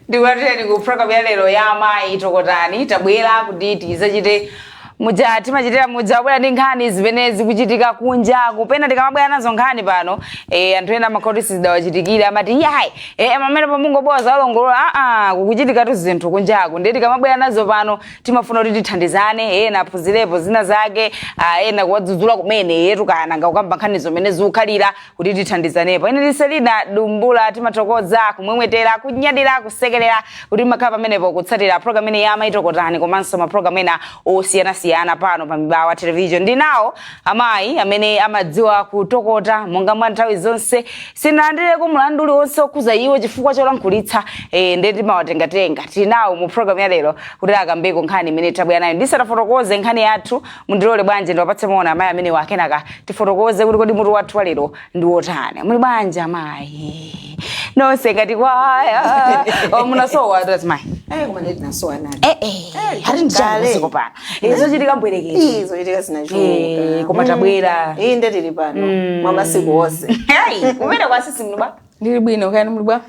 Ndikulandireni ku program ya lero ya Amayi Tokotani. Tabwera kuti tizachite muja timachitira muja, kubwera ndi nkhani zimene zikuchitika kunja. Kupena tikamabwera nazo nkhani pano, anthu ena amakhala kuti sizidawachitikire, amati yayi, pamene pamungoboza alongolola. Aa, kukuchitikatu zinthu kunjaku, ndiye tikamabwera nazo pano timafuna kuti tithandizane, ena aphunzirepo zina zake, ena kuwadzudzula kumene yetu kana ngakukamba nkhani zimene zikukhalira kuti tithandizanepo. Ine ndi Selina Dumbula. Timathokoza, kumwemwetera, kunyadira, kusekerera kuti makhala pamenepo kutsatira program imene ya Amayi Tokotani komanso mapulogalamu ena osiyanasiyana pano pa Mibawa Television. Ndinawo amayi amene amadziwa kutokota monga mwa nthawi zonse. Sinalandireko mlandu uliwonse okhuza iwo chifukwa cholankhulitsa, ndiye timawatengatenga. Tili nawo mu program ya lero kuti akambeko nkhani imene tabwera nayo. Ndisanafotokoze nkhani yathu, mundilole bwanji ndiwapatse moni amayi amene wakenaka tifotokoze kuti kodi mutu wathu wa lero ndi wotani. Muli bwanji amayi nonse ngati kwaya? Oh, munasowa azimayi. Eh, koma ndeti nasowa nani. Hati ndichani Kale. masiko pano? Zochitika mbwerekezi. Ii, zochitika zinachuka. Koma tabwera. Ii, nde tili pano mwa masiku onse. Hey, kumene kwa sisi mnuba. Ndili bwino, kaya muli bwa?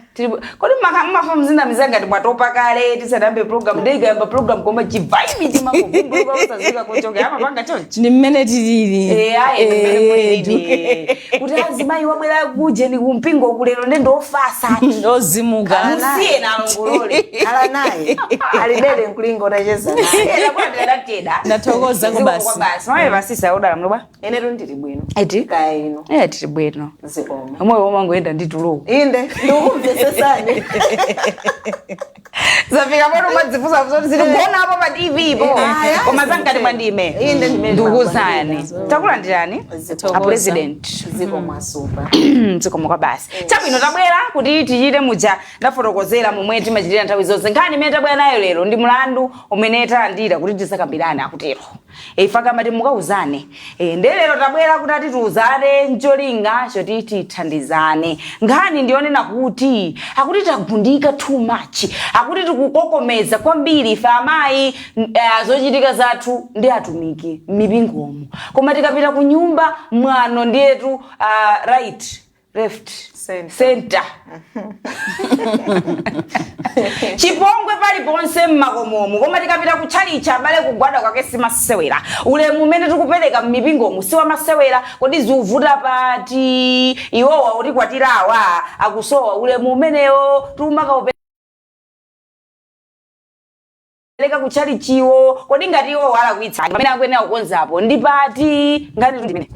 Kodi mmafa mzinamiza ngati mwatopa kale tisanayambe program, ndikayamba program koma chivibe chimangovumbuluka usazika kochoka amapanga chonchi. Ndi mmene tilili. Ayi, mmene mulili kuti azimayi wabwera kuje ni kumpingo kulero ndi ndofasa. Ndozimuka. Musiye nalongolole. Ala naye alibele nkulinga utacheza naye. Ndathokoza ko basi. Basi mayi vasisa udala mlubwa. Inetu ndili bwino. Eti? Kaya ino? Tili bwino. Zikomo. Omwe umangoyenda ndi tulo. Inde, ndikumvesesani. Zafika pano umadzifunsa zoti zilikuonapo pa TV po, Aya, koma zamkati mwa ndime. Inde, ndimene. Ndikuwuzani, takulandirani Zikomo. a president. Zikomo asupa. Zikomo kwa basi. Chabwino, tabwera kuti tichite muja ndafotokozera momwe timachitira nthawi zonse. Nkhani imene tabwera nayo lero ndi mlandu umene talandira kuti tizakambirane, akutero ife akamati mukauzane. Nde lero tabwera kuti atitiuzane ncholinga choti tithandizane. Nkhani ndiyonena kuti akuti tagundika too much, akuti tikukokomeza kwambiri ife amayi, zochitika zathu ndi atumiki m'mipingomo, koma tikapita ku nyumba mwano ndiyetu right, left, Center. Center, chipongwe paliponse mmakomomo, koma tikapita kutchalichi abale kugwada kwake simasewera. Ulemu umene tikupereka m'mipingomu siwamasewera. Kodi ziuvuta pati? Iwowa utikwatirawa akusowa ulemu umenewo tiumakaupereka kutchalichiwo. Kodi ngati iwo alakwitsa, pamene akuyenera kukonzapo ndi pati? Ngati ndimene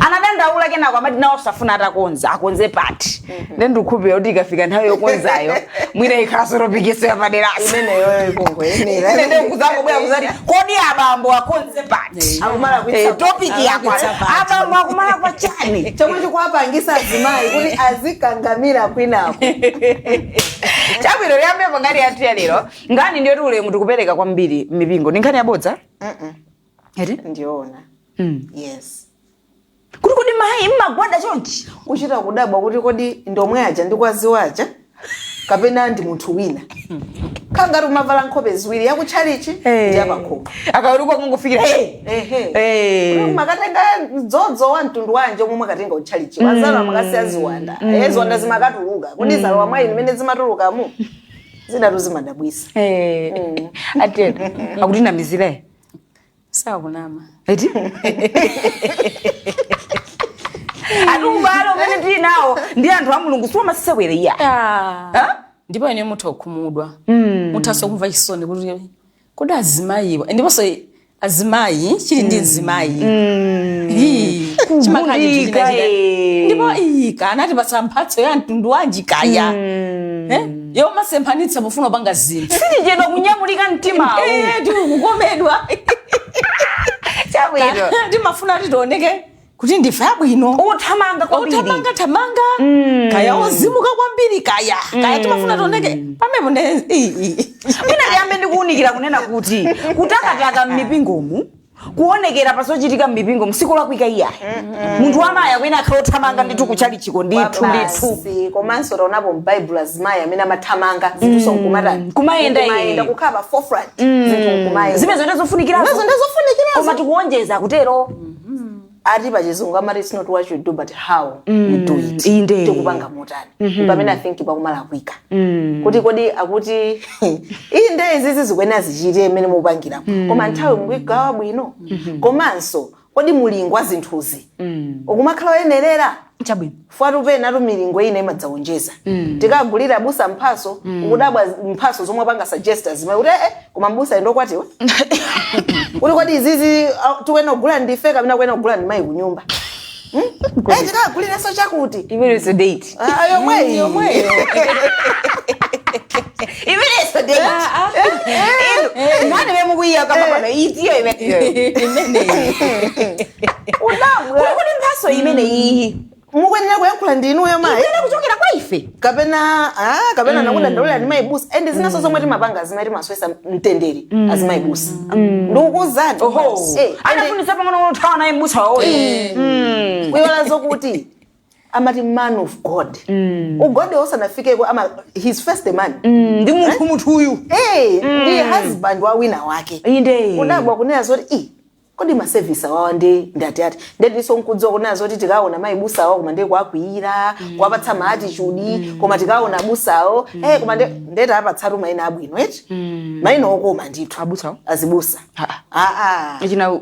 anadandaula kenako amati nawo safuna atakonza, akonze pati? Then ndikukhulupirira kuti ikafika nthawi yokonzayo mwina ikhalanso topic yapaderaso. Imeneyoyo ikungoyenera. Ine ndikuzangobwera kuzati kodi abambo akonze pati? Akumala kwitsa. Topic yakwa abambo akumala kwa chani? Chomwe chikuwapangisa azimayi kuti azikangamira kwinako. Chabwino, liyambepo nkhani yathu ya lero. Nkhani ndiyoti ulemu tikupereka kwambiri m'mipingo. Ndi nkhani yabodza eti? Ndiona. Yes. Kuti kodi mayi mmagwada chonchi? Kuchita kudabwa kuti kodi ndomwe aja ndikwaziwa aja kapena ndi munthu wina, khangati umavala nkhope ziwiri, yakutchalichi ndi yapakhomo. Akaweruka kungofikira hey. Ehe. Eh. Makatenga dzodzo wa mtundu wanje omwe mwakatenga utchalichi, wazala makasiya ziwanda. Ziwanda zimakatuluka kuti zalowa mwa inu, mene zimatulukamu zinatu zimadabwisa. Atena akutinamizire. Sakunama. Eti ati ubale umene tili nawo ndi anthu a Mulungu siwamasewere iya. Ah. Ndipo ine mutha kukhumudwa, muthanso kumva chisoni kuti kodi azimayiwa, ndiponso azimayi chili ndi mzimayi. Ii, chimakhala chinthu Kugundika, china china. eh. Ndipo iyi kana anatipatsa mphatso ya mtundu wanji kaya? Eh? Yomasemphanitsa pofuna kupanga zinthu. Sitichedwa kunyamulika mtimawu. Tikukomedwa. Chabwino. Timafuna tioneke kuti ndife abwino. Uthamanga kwambiri. Uthamanga thamanga, kaya ozimuka kwambiri, kaya timafuna tioneke pamene nde Mwina tiyambe ndikuwunikira kunena kuti kutakataka m'mipingomu, kuonekera pazochitika m'mipingomu sikulakwika iyayi. Munthu wamayi akwena akhala othamanga ndithu kutchalichiko ndithu ndithu. Basi, komanso taonapo m'Baibulo azimayi amene amathamanga zinthu nkumatani? Kumayenda. Kumayenda, kukhala pa forefront, zinthu nkumayenda. Zimene ndizofunikirazo. Zimenezo ndizofunikirazo. Koma tikuwonjeza kutero. Ati pachizungu amati, "It's not what you do but how you do it." Inde. Tikupanga motani? Pamene I think pakumalakwika kuti kodi akuti inde izizi zikuyenera zichite mmene mupangiramo, koma nthawi mukuigawa bwino? Komanso kodi mulingo wa zinthuzi ukumakhala oyenerera? Chabwino. Fwatu pena tu milingo ina imadzawonjeza. Tikagulira abusa mphaso, ukudabwa mphaso zomwe apanga suggest azimai kuti koma mbusa ndokwatiwa kuti kodi izizi tikuyenera kugula ndife kapena kuyenera kugula ndi mayi kunyumba? Hmm? Tikagulirenso chakuti. Imenenso date. Ah, yomweyi. Yomweyo. Imenenso date. Inu nkhani memukuyiya kamba pano itiyo imeneyo. Imeneyi. Udabwa. Kuti mphaso imene iyi mukuyenera kuyankhula ndi inuyo mayi ikuyenera kuchokera kwa ife kapena nakudandaulira ndi mayibusa. And zinaso zomwe timapanga azimayi, timaswesa mtendere azimayibusa, ndikukuzani. Oho. Anafunisa pang'ono uthawa naye mbusa wawoyo. Kuyola zokuti amati man of God, ugod osanafikeko ama he's first a man. Ndi munthu, munthuyu. Ndi husband wa wina wake. Inde. Kudabwa kunena zoti i kodi ma service awawa ndi ndati ati ndetiso nkudziwa kunena zoti tikaona mayibusa awa koma ndiye kuakwiyira, kuwapatsa ma attitude, koma tikaona abusawo koma ndeti apatsatu mayina abwino eti, mayina okoma ndithu. Abusawo? Azibusa. Ah. Aa. Ichina.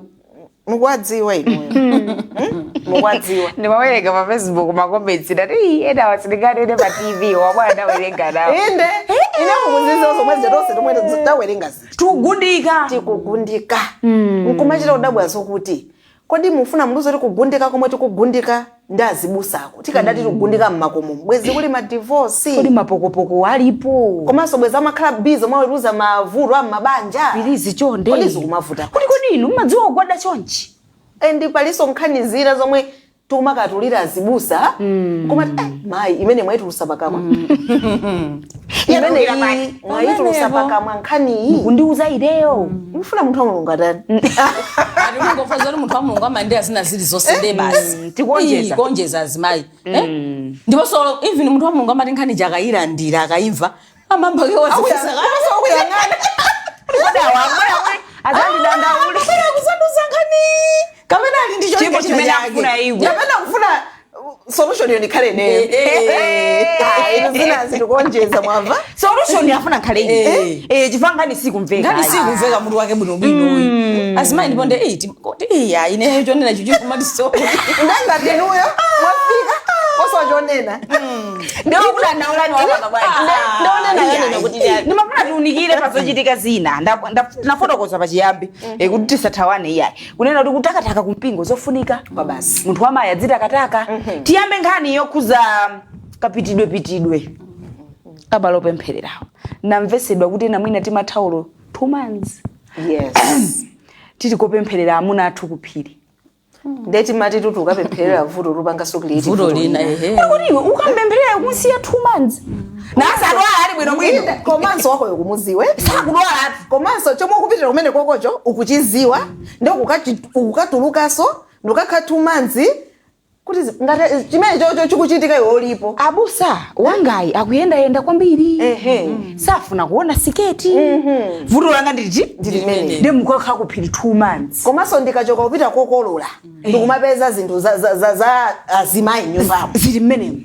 Mukuwadziwa inuyo? Hmm? Mukuwadziwa? Ndimawerenga pa Facebook ma comments, ndati, "Ii, ena wasilinganene pa TV wabwana ndawerenga nawo." Inde, ine mukuziziwa zomwe zitonse tomwe tawerenga ziti. Tikugundika. Tikugundika, nkumachita kudabwa zokuti kodi mufuna mnduzo kuti kugundika komwe tikugundika ndi azibusako, tikadati tikugundika mmakomo bwezi kuli ma divorce? Kodi mapokopoko alipo? Komanso bwezi amakhala busy mwaweruza mavuto a mabanja? Please, chonde. Kodi zikumavuta? Kuti kodi inu mmadziwa kugwada chonchi? And palinso nkhani zina zomwe tikumakatulira azibusa, koma mayi, imene mwayitulusa pakamwa imene iyi mwayitulusa Pamenepo. pakamwa nkhaniyi. Kundiuza ineyo? Mufuna munthu wa Mulungu atani? Ati ungofa zoti munthu wa Mulungu amandira zina zili zonse nde basi. Tikuonjeza. Ii, kuonjeza azimayi. Ndiponso even munthu wa Mulungu amati nkhani akayilandira, akayimva, amamba Kuyang'ana. Kodi awa azandidandauli? Kusanduza nkhani kamene ali ndi Chimbo chimene akufuna iwo. Kapena kufuna solution yo ndikhale ineyo. Inu zina zitikuonjeza, mwamva? Solution afuna nkhale ine. Chifukwa nkhani sikumveka. Nkhani sikumveka mutu wake bwinobwino uyu azimayi, ndipo nde kuti iya ineyo chonena chichikumati so. Ndangati inuyo mwafika osachonena. Ndikudandaulani wapanga bwanji? Ndionena yanena kuti chani? Ndimafuna tiunikire pazochitika zina. Nafotokoza pachiyambi kuti tisathawane iyayi, kunena kuti kutakataka kumpingo zofunika. Kwa basi. Munthu wamayi adzitakataka. Tiyambe nkhani yokhuza kapitidwe-pitidwe kabalo opemphererawo. Namvesedwa kuti ena mwina timathaulo 2 months tili kopempherera amuna athu kuphiri. Ndeti mati tuti ukapempherera vuto lupanga create vuto lina, ehe. Kuti iwe ukampempherera kunsiya 2 months nasadwala ali bwinobwino. Komanso wakoyo kumuziwe. Sakudwala. Komanso chomwe ukupitira kumene kokocho ukuchiziwa, ndi ukukatulukaso ndikukakhala 2 months kuti ngati chimene chocho chikuchitika iwe ulipo. Abusa wangayi akuyendayenda kwambiri. Safuna kuona siketi. Vuto langa ndiliti? Ndili limene. Ndi mukakhala kuphiri 2 months. Komanso ndikachoka kupita kokolola, ndikumapeza zinthu za azimayi nyumbamo. Zili mmenemo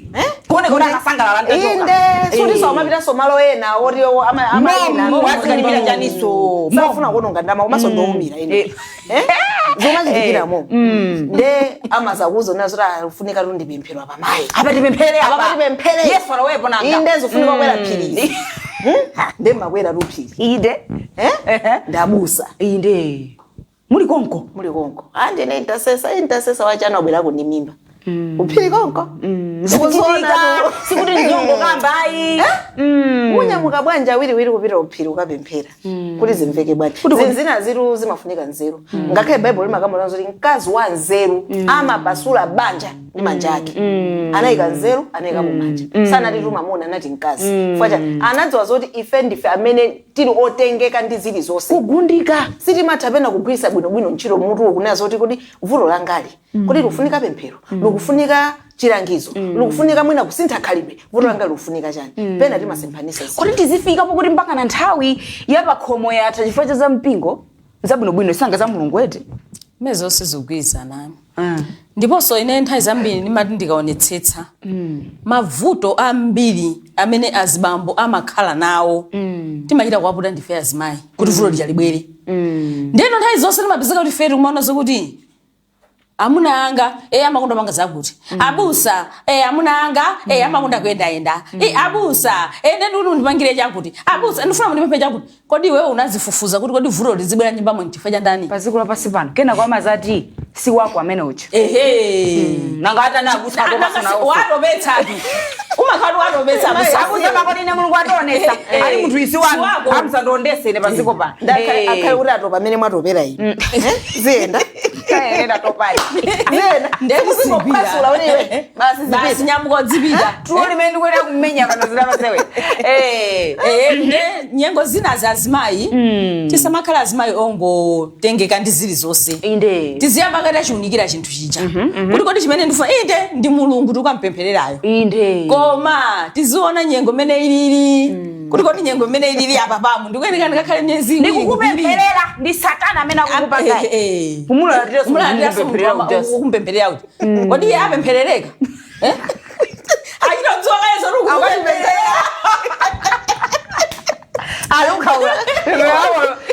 kuone kuti akasangalala ntachoka. Inde, sutiso amapitanso malo ena oti amayina. Mo, azikalipira chaniso. Safuna kuononga ndalama, komanso ndowumira ine. Zomachitikiramo nde amazakuzo nazo kuti afunika tundipemphero apa mayi. Apa tipemphere. Apa patipemphere. Yesu alowepo nanga. Inde, zofunika kukwera phiri. Nde makwera tuphiri. Inde. Ndabusa. Inde, muli konko. Muli konko, andine intercessor, intercessor wachana wabwerako ndi mimba uphiri konko. Zikuchitika, sikuti ndizongokamba ayi. Munyamuka bwanji awiriwiri kupita kuphiri ukapemphera kuti zimveke bwanji? Zina ziru zimafunika nzeru. Ngakhale Baibulo limakamba zoti mkazi wa nzeru amapasula banja ndi manja ake. Anayika nzeru, anayika mumanja, sanati tumamuna, anati mkazi. Facha anadziwa zoti ife ndife amene tili otengeka ndi zilizonse, kugundika. Sitimatha pena kugwiritsa bwinobwino ntchito mutu, kunena zoti kuti vuto langali kuti likufunika pemphero, likufunika chilangizo, likufunika mwina kusintha khalidwe, vuto langali likufunika chani? Pena timasemphanisa zinthu. Kuti tizifikapo kuti mpaka na nthawi ya pakhomo yatha chifukwa cha za mpingo, zabwinobwino isanga za Mulungu ete. Mmene zonse zikugwirizana. Ndiponso ine nthawi zambiri ndimati ndikaonetsetsa mavuto ambiri amene azibambo amakhala nawo, timachita kuwaputa ndife azimayi kuti vuto lija libwere. Ndeno nthawi zonse timapezeka kuti ife tikumaona zokuti amuna anga amakonda panga zakuti, abusa, amuna anga amakonda kuyendayenda, abusa, ndende ndipangire chakuti, abusa, ndifuna mundipemphe chakuti. Kodi iwewe unazifufuza kuti kodi vuto lizibwera nyumbamo nchifukwa cha ndani? Paziko lapasi pano kena kwa mazati si wako amene ucha. Ehe. Nanga hata na abusa Watopetsatu, umakhala watopetsa, abusa. Abusa makoni ne Mulungu ationesa ali munthu isi wanu. Si wako. Amsandondese ine paziko pano. Akhale kuti atopa amene mwatopera inu. Ziyenda. Ena topai. Ziyenda. Ndekuzigwira. Kuti iwe basi Basi, zipita. nyamuka udzipita. Tulo limene ndikuenda kumenya pano zinapasewe. Nde nyengo zina za azimayi, tisamakhala azimayi ongotengeka ndi zilizonse. Tiziyamba ngati achiunikira chinthu chija kuti kodi chimene ndifuna inde ndi Mulungu tikukampemphererayo, koma tiziona nyengo imene ilili, kuti kodi nyengo imene ilili apa pamu ndikuyeneka ndikakhale miyezi iwiri. Ndikukupempherera ndi Satana amene akukupanga. Kumulandira. Kumpempherera kuti kodi iye apempherereka? Achitodziwa kale zoti ukupempherera. Alukhaula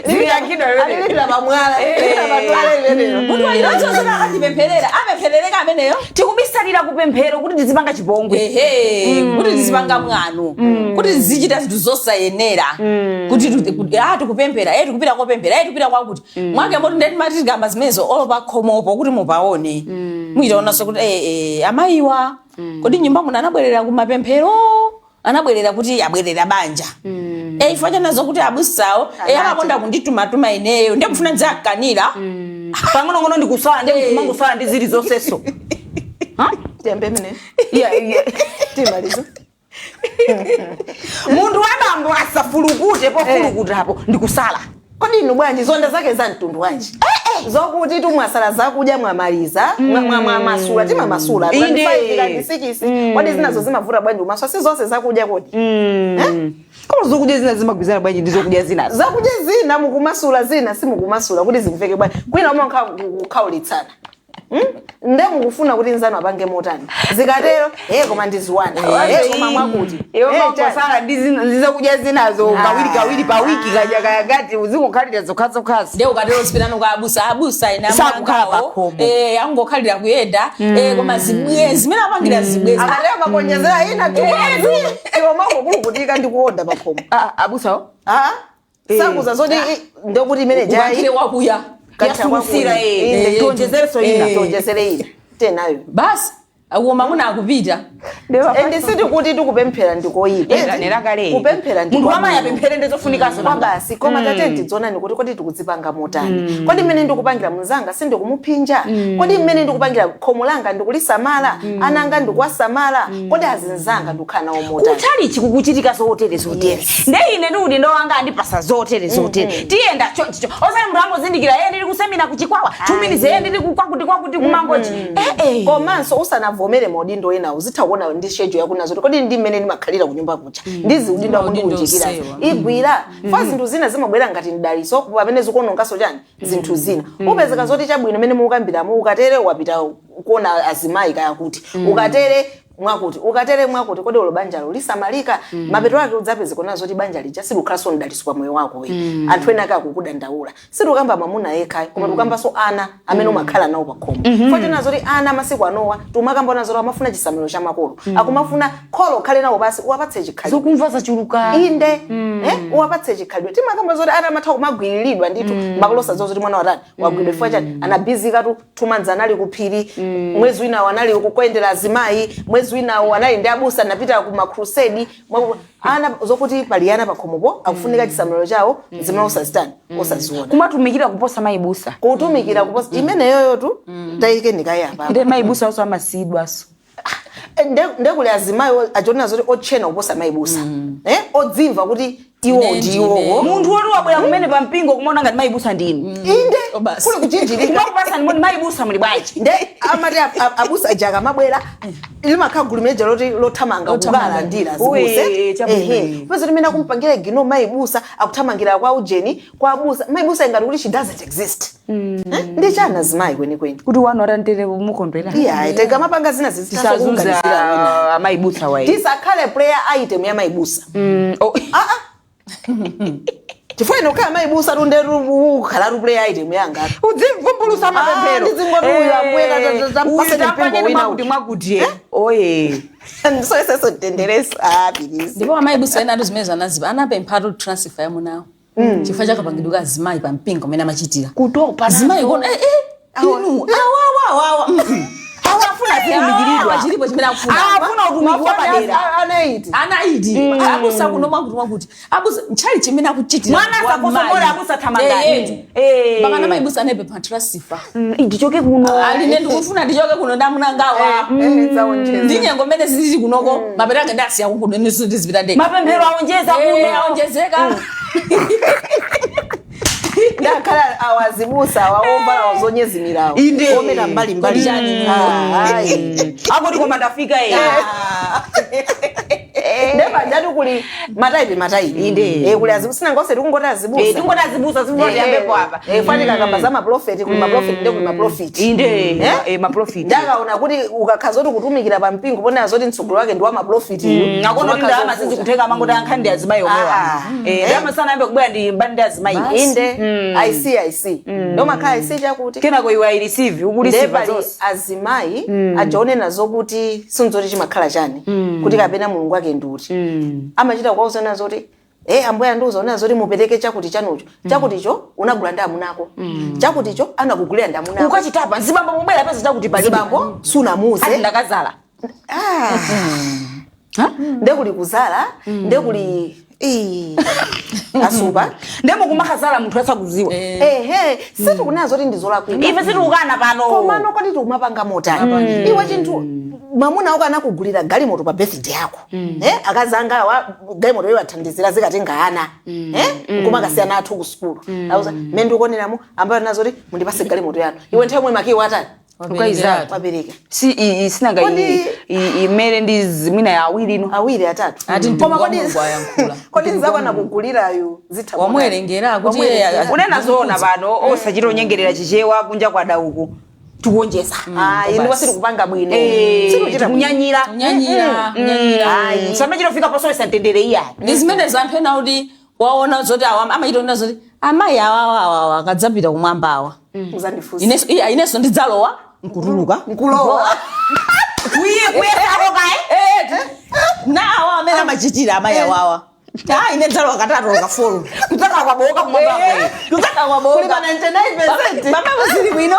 ziliyankhidwa. Alilipira pamwala, alilipira pamwala imeneyo. Munthu achitodziwa zoti akandipempherera, apempherereka ameneyo. Tikubisalira kupemphero kuti tizipanga chipongwe. Ehe, kuti tizipanga mwano, kuti tizichita zinthu zosayenera, kuti tikupemphera, tikupita kopemphera, tikupita kwakuti mwake moti. Ndeti mati tikamba zimenezo olo pakhomopo kuti mupaone, muchitaonanso kuti amayiwa kodi nyumba muno anabwerera kumapemphero, anabwerera kuti abwerera banja, ifo chanazo kuti abusawo amakonda kunditumatuma ineyo, ndikufuna ndidzakanira. Pang'onong'ono ndikusala, ndikumangosala ndi zili zonseso. Tiyambe imene. Yeah. Timaliza. Munthu wabambo asafulukute, pofulukutapo ndikusala. Kodi inu bwanji, zonda zake za mtundu wanji zokuti tumwasala zakudya, mwamaliza, mwamasula, timamasula Inde. 6, kodi zinazo zimavuta bwanji umaswa? Si zonse zakudya kodi? Koma zokudya zina zimagwizana bwanji ndi zokudya zinazo? Zakudya zina mukumasula, zina simukumasula, kuti zimveke bwanji? Kwina umwe kukhaulitsana. Nde mukufuna kuti nzanu apange motani? Zikatero koma ndiziwana, koma mwakuti iwe chani. mangosala ndi ndi zakudya zinazo kawiri kawiri pa wiki, kadya kayakati uzingokhalira zokhazokhazo. Ndiye ukatero zipitano kwa abusa, abusa ine Sakukhala amangawo, pakhomo. Angokhalira kuyenda, koma zibwezi zimene apangira zibwezi. Akatero makonjezera ina tuwezi, iwe mangokulukutika ndi kuonda pakhomo. Ah, abusawo. Ah, sakuza zoti ndokuti imene jayi Ukankhire wakuya. Yasumusira. Tionjezereso ina. Tionjezere ina tenayo. Basi, koma muna akupita. And sitikuti tikupemphera ndikoyipa. Nera kale. Kupemphera Munthu wamayi apemphere ndizofunikanso. Kwa basi, koma tate tidzonani kuti kodi tikudzipanga motani? Kodi mmene ndikupangira mnzanga sindikumuphinja? Kodi mmene ndikupangira khomo langa ndikulisamala? Ana anga ndikuwasamala? Kodi azinzanga ndikukhala nawo motani? Kutalichi kukuchitika zotere zotere. Nde ine ndi udindo wanga andipasa zotere zotere, tiyenda chonchicho, osati munthu angozindikira ndili kusemina kuchikwawa 2 minutes, ndili kwakuti kwakuti kumangochi. Komanso usanavomere maudindo ena, uzitha kuona ndi schedule yakunazo kuti kodi ndi mmene ndimakhalira kunyumba kucha ndizi udindo Maudindo akundiunjikira osewa. igwira fa zinthu zina zimabwera ngati mdaliso pamene zikuonongaso chani zinthu zina. Upezeka zoti chabwino imene mukambiramo, ukatere wapita kuona azimayi kaya kuti, ukatere mwakuti, ukatere mwakuti, kodi ulo banjalo lisamalika? Mapeto ake udzapeze kuona zoti banja lija silikukhalanso mdaliso pa moyo wako we. Anthu ena ake akukudandaula. Sitikukamba mwamuna yekha, koma tikukambanso ana amene umakhala nawo pakhomo. Fotena zoti ana masiku anowa timakamba nazo amafuna chisamaliro cha makolo, akumafuna kholo khale nawo basi, uwapatse chikhalidwe. Zokumva zachuluka. Inde, uwapatse chikhalidwe. Timakamba zoti ana amatha kumagwiriridwa ndithu, makolo sadziwa zoti mwana watani wagwidwa chifukwa chani. Anabizikatu, 2 months anali kuphiri, mwezi wina anali kukuyendera azimayi, mwezi Mwezi winawo anali ndi abusa, napita ku macrusade. Ana zokuti pali ana pakhomopo akufunika chisamaliro chawo, zimene osazitani, osaziona. Kumatumikira kuposa mayibusa. Kutumikira kuposa imeneyoyo tu, tayike ndikayapa. Ndi mayibusa also amasidwaso. Ndekuli azimayi achionera zoti otchena kuposa mayibusa, odzimva kuti iwo Ine ndi iwowo. Munthu woti wabwera kumene pampingo kumaona ngati mayibusa ndinu. Inde. Obasi. Kuli kuchinjirika. Kumakupasani moni, mayibusa muli bwanji? Nde amati abusa aja akamabwera limakhala gulu limeneja loti lothamanga Lothamanga. kukalandira. Uwe, Zibuse. Chabwino. Peza limene akumpangira ignore mayibusa, akuthamangira kwa ujeni, kwa abusa. Mayibusa ingati kuti she doesn't exist. Ndi chana azimayi kwenikweni? Kuti wanu atantere mukondwera. Iya, tikamapanga zina Tisazuza amayibusa wayi. Tisakhale prayer item ya mayibusa. Oh. Chifukwa ine kukhala mayibusa tundetu ukhalatu prayer item yanga. Udzivumbulusa mapemphero. Ndizingoti uyu ambuye Uyu tampaseni tampanyeni mpingo wina. mwakuti mwakuti oye. Ndisoyeseso mtendereso, ah, please. Ndipo amayibusa ena atu zimene zanazipa anapemphatu transfer yamunawo chifukwa chakapangidwe ka azimayi pa mpingo amene amachitira. Kutopa. Azimayi kuona inu awawawawa. Awa afuna azitumikiridwa. Chilipo chimene akufuna. Afuna utumiki wapadera. Anaiti. Anaiti abusa kuno mwakuti mwakuti abusa nchali chimene akuchitira. Mwana asakosomole, abusa thamangani. Mpaka namayibusa anapempha transfer. Ndichoke kuno. Aline ndikufuna ndichoke kuno ndamunangawa. Zaonjeza. Ndi nyengo mmene zilili kunoko, mapeta ake ndasiya kuno, inenso ndizipita ndekha. Mapemphero aonjeza kuno. Aonjezeka. Ndakhala awazibusa awaovala wazonyezimirawo. Inde. Omera mbali mbali. Kodi chani? Ah, ayi. Akoti koma ndafika ye. Ndepajatu kuli matype matype. Inde. Kuli azibusa sinangose tikungoti azibusa. Tingoti azibusa, zimutiyambepo apa. Fanika kamba za maprofeti, kuli maprofeti nde kuli maprofiti. Inde. Eh? Maprofiti. Ndakaona kuti ukakhaza kuti kutumikira pa mpingo ponena zoti mtsogolo wake ndi wa maprofiti. Akono kuti ndalama sizi kutheka, amangoti ankhani ndi azimayi omwewa. Ah. Ndalama sanayambe kubwera ndi mbali ndi azimayi. Inde, I see, I see, ndomakhala I see chakuti Kenako iwe I receive, ukureceive ndepali zonse. azimayi ajaonena zokuti sinzoti chimakhala chani kuti kapena Mulungu ake ndiuti amachita kuwauzana zoti ambuye andiuza onena zoti mupereke chakuti chanucho, chakuticho unagula ndi amunako, chakuticho anakugulira ndi amunako. Ukachitapa nzibambo mubwera pesa chakuti palibe. Zibambo sunamuze. Ati ndakazala. Ndekuli kuzala, ndekuli ii, asupa. Ndemo kumakazala munthu asakuziwa. Ehe, sitikunena zoti ndizolakwika. Ife sitikukana pano. Komano kodi tikumapanga motani? Iwe chinthu mwamuna wako anakugulira galimoto pa birthday yako, akazi anga awa galimoto iwo athandizira zikatenga ana, nkumakasiyana athu ku sukulu. Auza mmene ndikuoneramo ambayo nazoti mundipase galimoto yanu. Iwe nthawi imwe makiwo atani? Waperekeratu. Wapereka. Si sinanga imere ndi zimwina ya awiri ino. Awiri, atatu. Ati Koma mtumiki wa kodi Mulungu ayankhula. kodi nzako anakugulirayo zitha? Wamwerengera kuti Wamwerengera. Unena zoona pano, osachita onyengerera Chichewa kunja kwa dauku tikuonjeza. Ah, inu Basi. wasiri kupanga bwino. Sikuchita bwino. Tikunyanyira. Kunyanyira, kunyanyira. Samachita kufika posowesa mtendere iya. Ndi zimene anthu ena kuti waona zoti awa amachita zoti amayi awawawawa akadzapita kumwamba awa Uzandifunsa. Inenso iya, inenso ndidzalowa nkutuluka. Nkulowa. Kuiye kuyesako kaye. Na awa amene amachitira amayi awawa, ah, ine dzalowa katatu kafolo. Kudzakhala kwaboka kumwamba. Kuli pa 99%. Pamene zili bwino.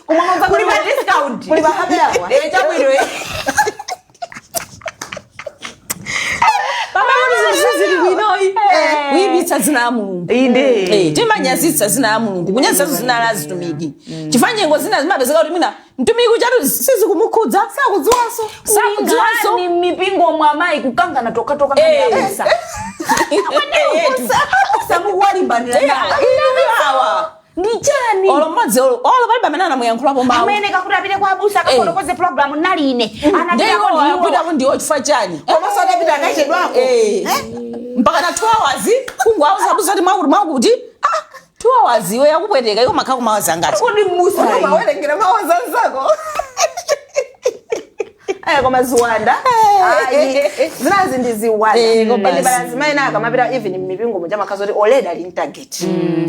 Kumwamba Kuli pa discount. Kuli pa happy hour. Chabwino. Pamene zili bwinoyi kuyipitsa dzina la Mulungu. Inde. Timanyazitsa zina la Mulungu, kunyazitsa zina la azitumiki, chifukwa nyengo zina zimapezeka kuti mwina mtumiki uchatu sizikumukhudza, Sakudziwanso. Sakudziwanso. Ni mipingo mwa amayi kukangana tokatoka. Samukuwalimbanira. Awa Ndi chani? Olo mmodzi olo olo palibe amene anamuyankhulapo mawu. Amene kakuti apite kwa abusa akafotokoze program naline. Ndiwo apitako ndiwo chifukwa chani? Komanso adapita akachedwako. Mpaka na 2 hours kungwauza abusa kuti mwakuti mwakuti, ah, 2 hours iwe yakupweteka, iwo makhala kumawazi angati? Kodi musa Umawerengera mawaza nzako. Aya, koma ziwanda. Ayi, zinazi ndi ziwanda. Koma Ende basi. bala zimayi akamapita even mmipingo muja makhaza kuti already ali in target.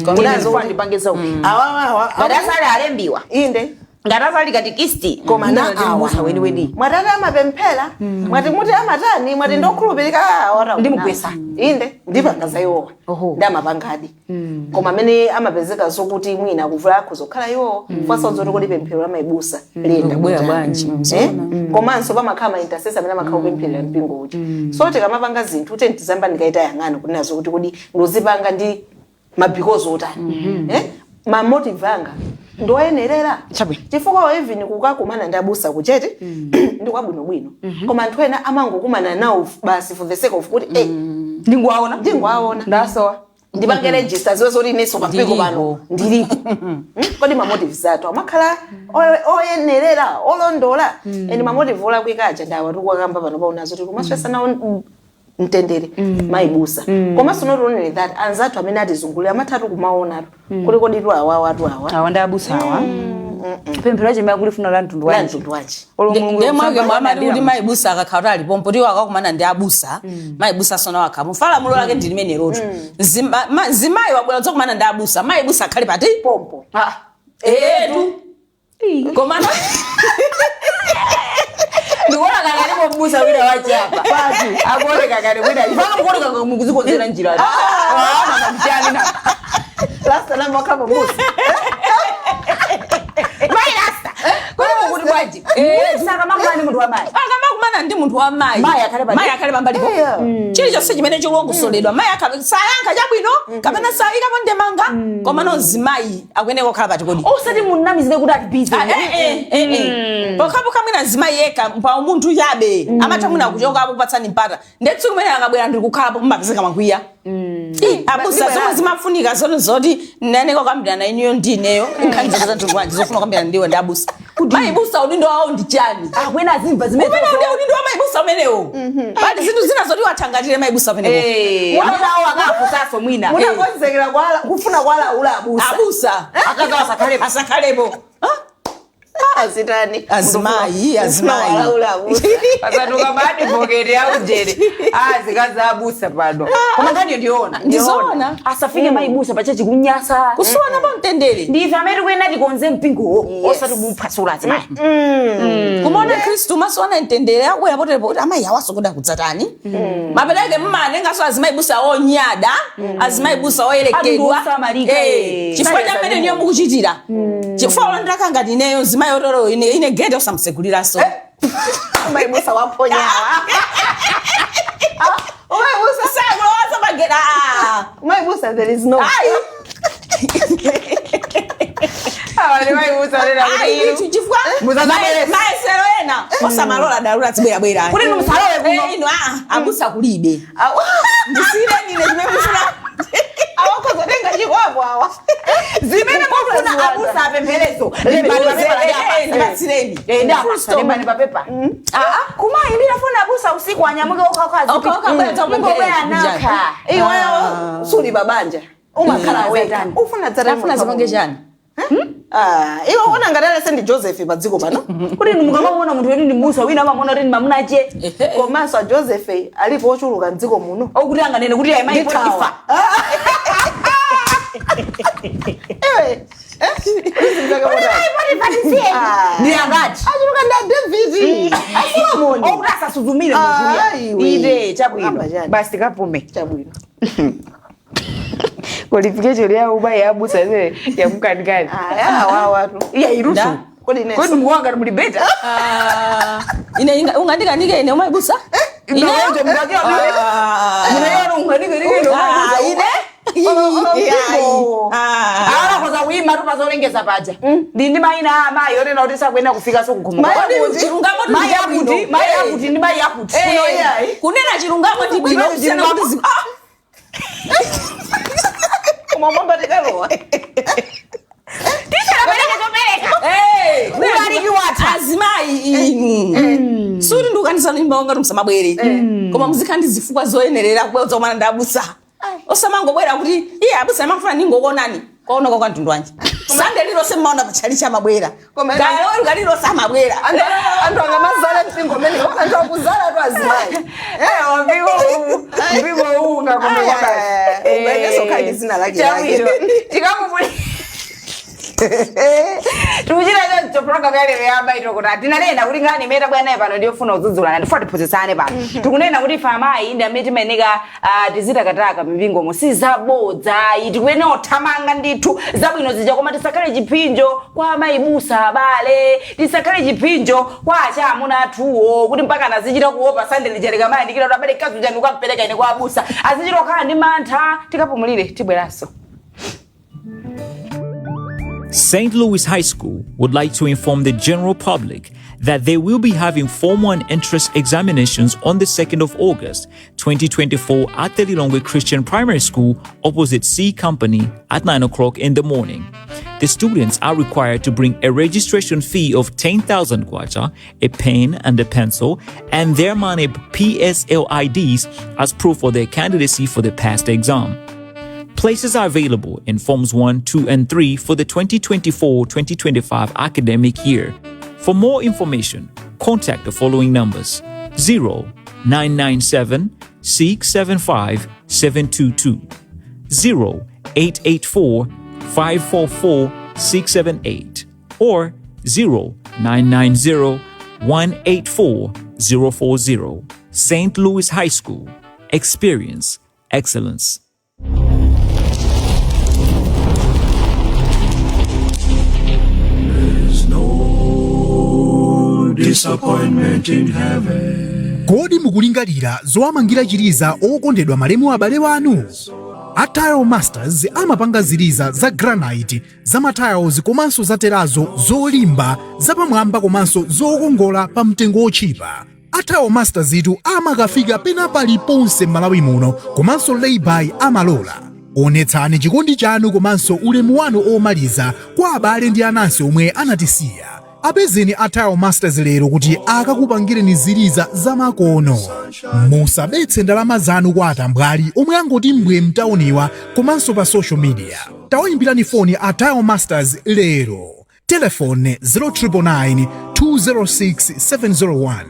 Kunazo kuti ndipange zauki. awawawa But asale alembiwa. Inde. Ngati asali katikisi, Koma na ndi awa mbusa weniweni. Mwatati amapemphera, mwati muti amatani, mwati ndokhulupirika, ah, ora Ndimugwesa. Inde ndipanga za iwowa. Oho. Ndi amapangadi, koma amene amapezeka zokuti mwina kuvula akuzokhala iwowo kwasauzoti kodi pemphero la maibusa liyenda Kubwera bwanji. bwanji, Eh? Komanso pamakhala ma intercessor amene amakhala kupempherera mpingo uja. So tikamapanga zinthu, tizamba ndikaita yang'ano kunena zokuti kodi ndozipanga ndi mabikozo otani, eh? Ma motive anga ndoyenerera? Chabwino. Chifukwa even kukakumana ndi abusa kuchete ndi kwabwinobwino, koma anthu ena amangokumana nawo basi for the sake of kuti eh, Ndinguwaona. Ndinguwaona. Ndasowa. Ndipange register ziwe zoti inenso pampingo pano ndilipo. Kodi ma motives athu amakhala oyenerera, olondola? And ma motive olakwika aja ndawa tikuwakamba pano paunazo kuti kumaswesa nawo mtendere mayibusa. Komanso not only that, anzathu amene atizungulira amathatu kumaonatu kuti kodi tu awawa atu awa Awa ndi abusa awa, pemphero achimene kulifuna la mtundu la wanji? Mtundu wanji? Olo Mulungu Ndiye mwake mwamati kuti kusamba mayibusa akakhala kuti alipompo, tiwo akakumana ndi abusa, mayibusa sona wakhapo mfalamulo lake ndi limene lotu. Zimayi wabwera dzokumana ndi abusa, mayibusa akhale pati? Pompo. Ah. Etu, komano Ndikuona kakalipo mbusa wina wachapa akuoneka kale wina ifana mukuoneka mukuzikonzera njira aona kakuchani na Last namba wakhapo mbusa. Mayi rasta, kodi mukuti bwanji mbusa akamakumana ndi munthu wamayi? Akamakumana ndi munthu wa mayi, Mayi akhale pati? Mayi akhale pambalipo. Chilichonse chimene chikulongosoledwa, mayi akhale sayankha chabwino kapena sayikapo ndemanga, komano mzimayi akuyeneka kukhala pati kodi? Osati munamizire kuti ali busy. Ah, eh, eh, eh, eh. Pokhapokha mwina mzimayi yekha pa umunthu chabe amatha mwina kuchokapo kupatsani mpata, ndiye tsiku limene akabwera ndiri kukhalapo mumapezeka makwiya. Ih, abusa zomwe zimafunika zoni zoti naneko kambirana inuyo ndi ineyo nkhani zake zathu bwanji zofuna kukambirana ndiwe ndi abusa, mayibusa udindo wawo ndi chani? Akwena azimva zimene Umene ndi udindo wa mayibusa umenewo, pali zinthu zina zoti wathangatire mayibusa umenewo. Munawo akafusaso mwina. Munakonzekera kufuna kwalaula abusa. Abusa Akazawa asakhalepo. Asakhalepo. Ah, Azitani? Azimayi, azimayi. Kwalaula abusa. Pasatuka ma advocate aujere azikazi abusa pano, koma nkhaniyo ndiyoona. Ndizoona. Asafike mayibusa pachechi kunyasa. Kusuwana pa mtendere. Ndife amene tikuyenera tikonze mpingowo, osati kuphwasula azimayi. Kumaona Khristu masowana mtendere akwera poterepo kuti amayi awaso kuda kudzatani mapereke mmatengaso azimayi busa onyada, azimayi busa oyerekedwa. Anthu osamalika, Eh, eh. chifukwa cha mmene niyo mukuchitira, chifukwa ulandira ngati ineyo mzimayi otero ine gete osamuseguliranso. Mayibusa waponyawa umayibusa. Sakulowaso mageta. Mayibusa, there is no Ayi. Awa ndi mayibusa lera kuti Ayi. inu Chifukwa Musadzabwerese. mayesero ena osamalola dalula zibwerabwera. Kuti inu musalole kuno. Eh, inu abusa kulibe, ndisire nine chimene mufuna. Awakhozotenga chikwapo awa. Zimene mufuna abusa apempherezo, lembani papepa. Ndipatsireni. Lembani papepa. Kumayi ndinafuna abusa usiku anyamuke Okha okha bwera okhaokha nakha. Iweyo suli babanja, umakhala weka, ufuna dzatani? Afuna zipange chani? Ah, iwe uona ngati alese ndi Joseph pa dziko pano? Kuti inu mukamamuona munthu wetu ndi mbusa, wina amamuona kuti ndi mamunache. Komanso a Joseph alipo ochuluka mdziko muno. Okuti anganene kuti ayi mayi Potifa. Ewe, Ndi angati? Achuluka ndi a David, a Solomon. Okuti asasuzumire Ah, munthuya. iwe. Ite chabwino. Kamba chani? Basi, kapume. Chabwino. Qualification ya ubayi abusa zile yamukanikani. Aya, wawatu. Iya, irusu. Da. Kodi inenso? Kodi mukuwanga muli better? Ah, ine ungandikanike ine umayibusa? Ine munaona unganike. Ah, ine Mpingo. Awalakhoza kuyima tu pazolengeza paja ndi mayina a amayi onena kuti sakuyenera kufika sokugumuka. Mayi akuti. Chilungamo ndi Mayi chabwino. akuti, mayi Eh. akuti ndi mayi akuti. Eh, Kuno iyayi. Kunena chilungamo ndi bwino Kunena kusiyana chilungamo. kuti ah! Koma mwamba tikalowa. Tichalapereka chopereka. Eh, Ulaliki watha. Azimayi inu, suti ndikukanisa nimba wanga musamabwere, koma muzikhala ndi zifukwa zoyenerera kubwera kumana ndi abusa. Osamangobwera kuti iye abusa amakufuna ningokuonani kwaoneka kwa mtundu wanji? Sande lilonse mmaona pachali chamabwera, kaloweruka lilonse amabwera. Anthu angamazala mpingo umenewo, anthu akuzala tu azimayi. Mpingo uwu, mpingo uwu ungakomeka. Aya, ubayeso khali zina lake lake. Tikamupuli. Tikuchita choncho program ya lero ya Amayi Tokotani. Tinanena kuti nkhani imene tabwera nayo pano ndiyofuna kudzudzulana, ndifuna tiphunzitsane pano. Tikunena kuti ife amayi ndi amene timayeneka tizitakataka mipingomo. Sizabodza ayi, tikuyenera kuthamanga ndithu zabwino zija, koma tisakhale chiphinjo kwa amayi busa abale, tisakhale chiphinjo kwa achamuna athuwo kuti mpaka anazichita kuopa Sande lija likamayandikira kuti abale mkazi uja ndikukampereka ine kwa abusa, azichita kukhala ndi mantha. Tikapumulire, tibweranso. St. Louis High School would like to inform the general public that they will be having Form 1 entrance examinations on the 2nd of August 2024 at the Lilongwe Christian Primary School opposite C Company at 9 o'clock in the morning. The students are required to bring a registration fee of 10,000 kwacha, a pen and a pencil, and their MANEB PSL IDs as proof of their candidacy for the past exam. Places are available in Forms 1, 2, and 3 for the 2024-2025 academic year. For more information, contact the following numbers: 0997 675 722, 0884 544 678, or 0990 184 040. St. Louis High School. Experience excellence. There's no disappointment in heaven. Kodi mukulingalira zowamangira chiliza okondedwa malemu abale wanu? A Tile Masters amapanga ziliza za granite, za matiles komanso za terrazzo, zolimba, zapamwamba komanso zokongola pa mtengo wotchipa. A Tile Masters itu amakafika pena paliponse m'Malawi muno, komanso layby amalola. Onetsani chikondi chanu komanso ulemu wanu omaliza kwa abale ndi anansi omwe anatisiya. Apezeni a Tile Masters lero kuti akakupangireni ziliza zamakono. Musabetse ndalama zanu kwa atambwali omwe angoti mbwe mtauniwa komanso pa social media. Tawayimbirani foni a Tile Masters lero. Telefoni 0999 206 701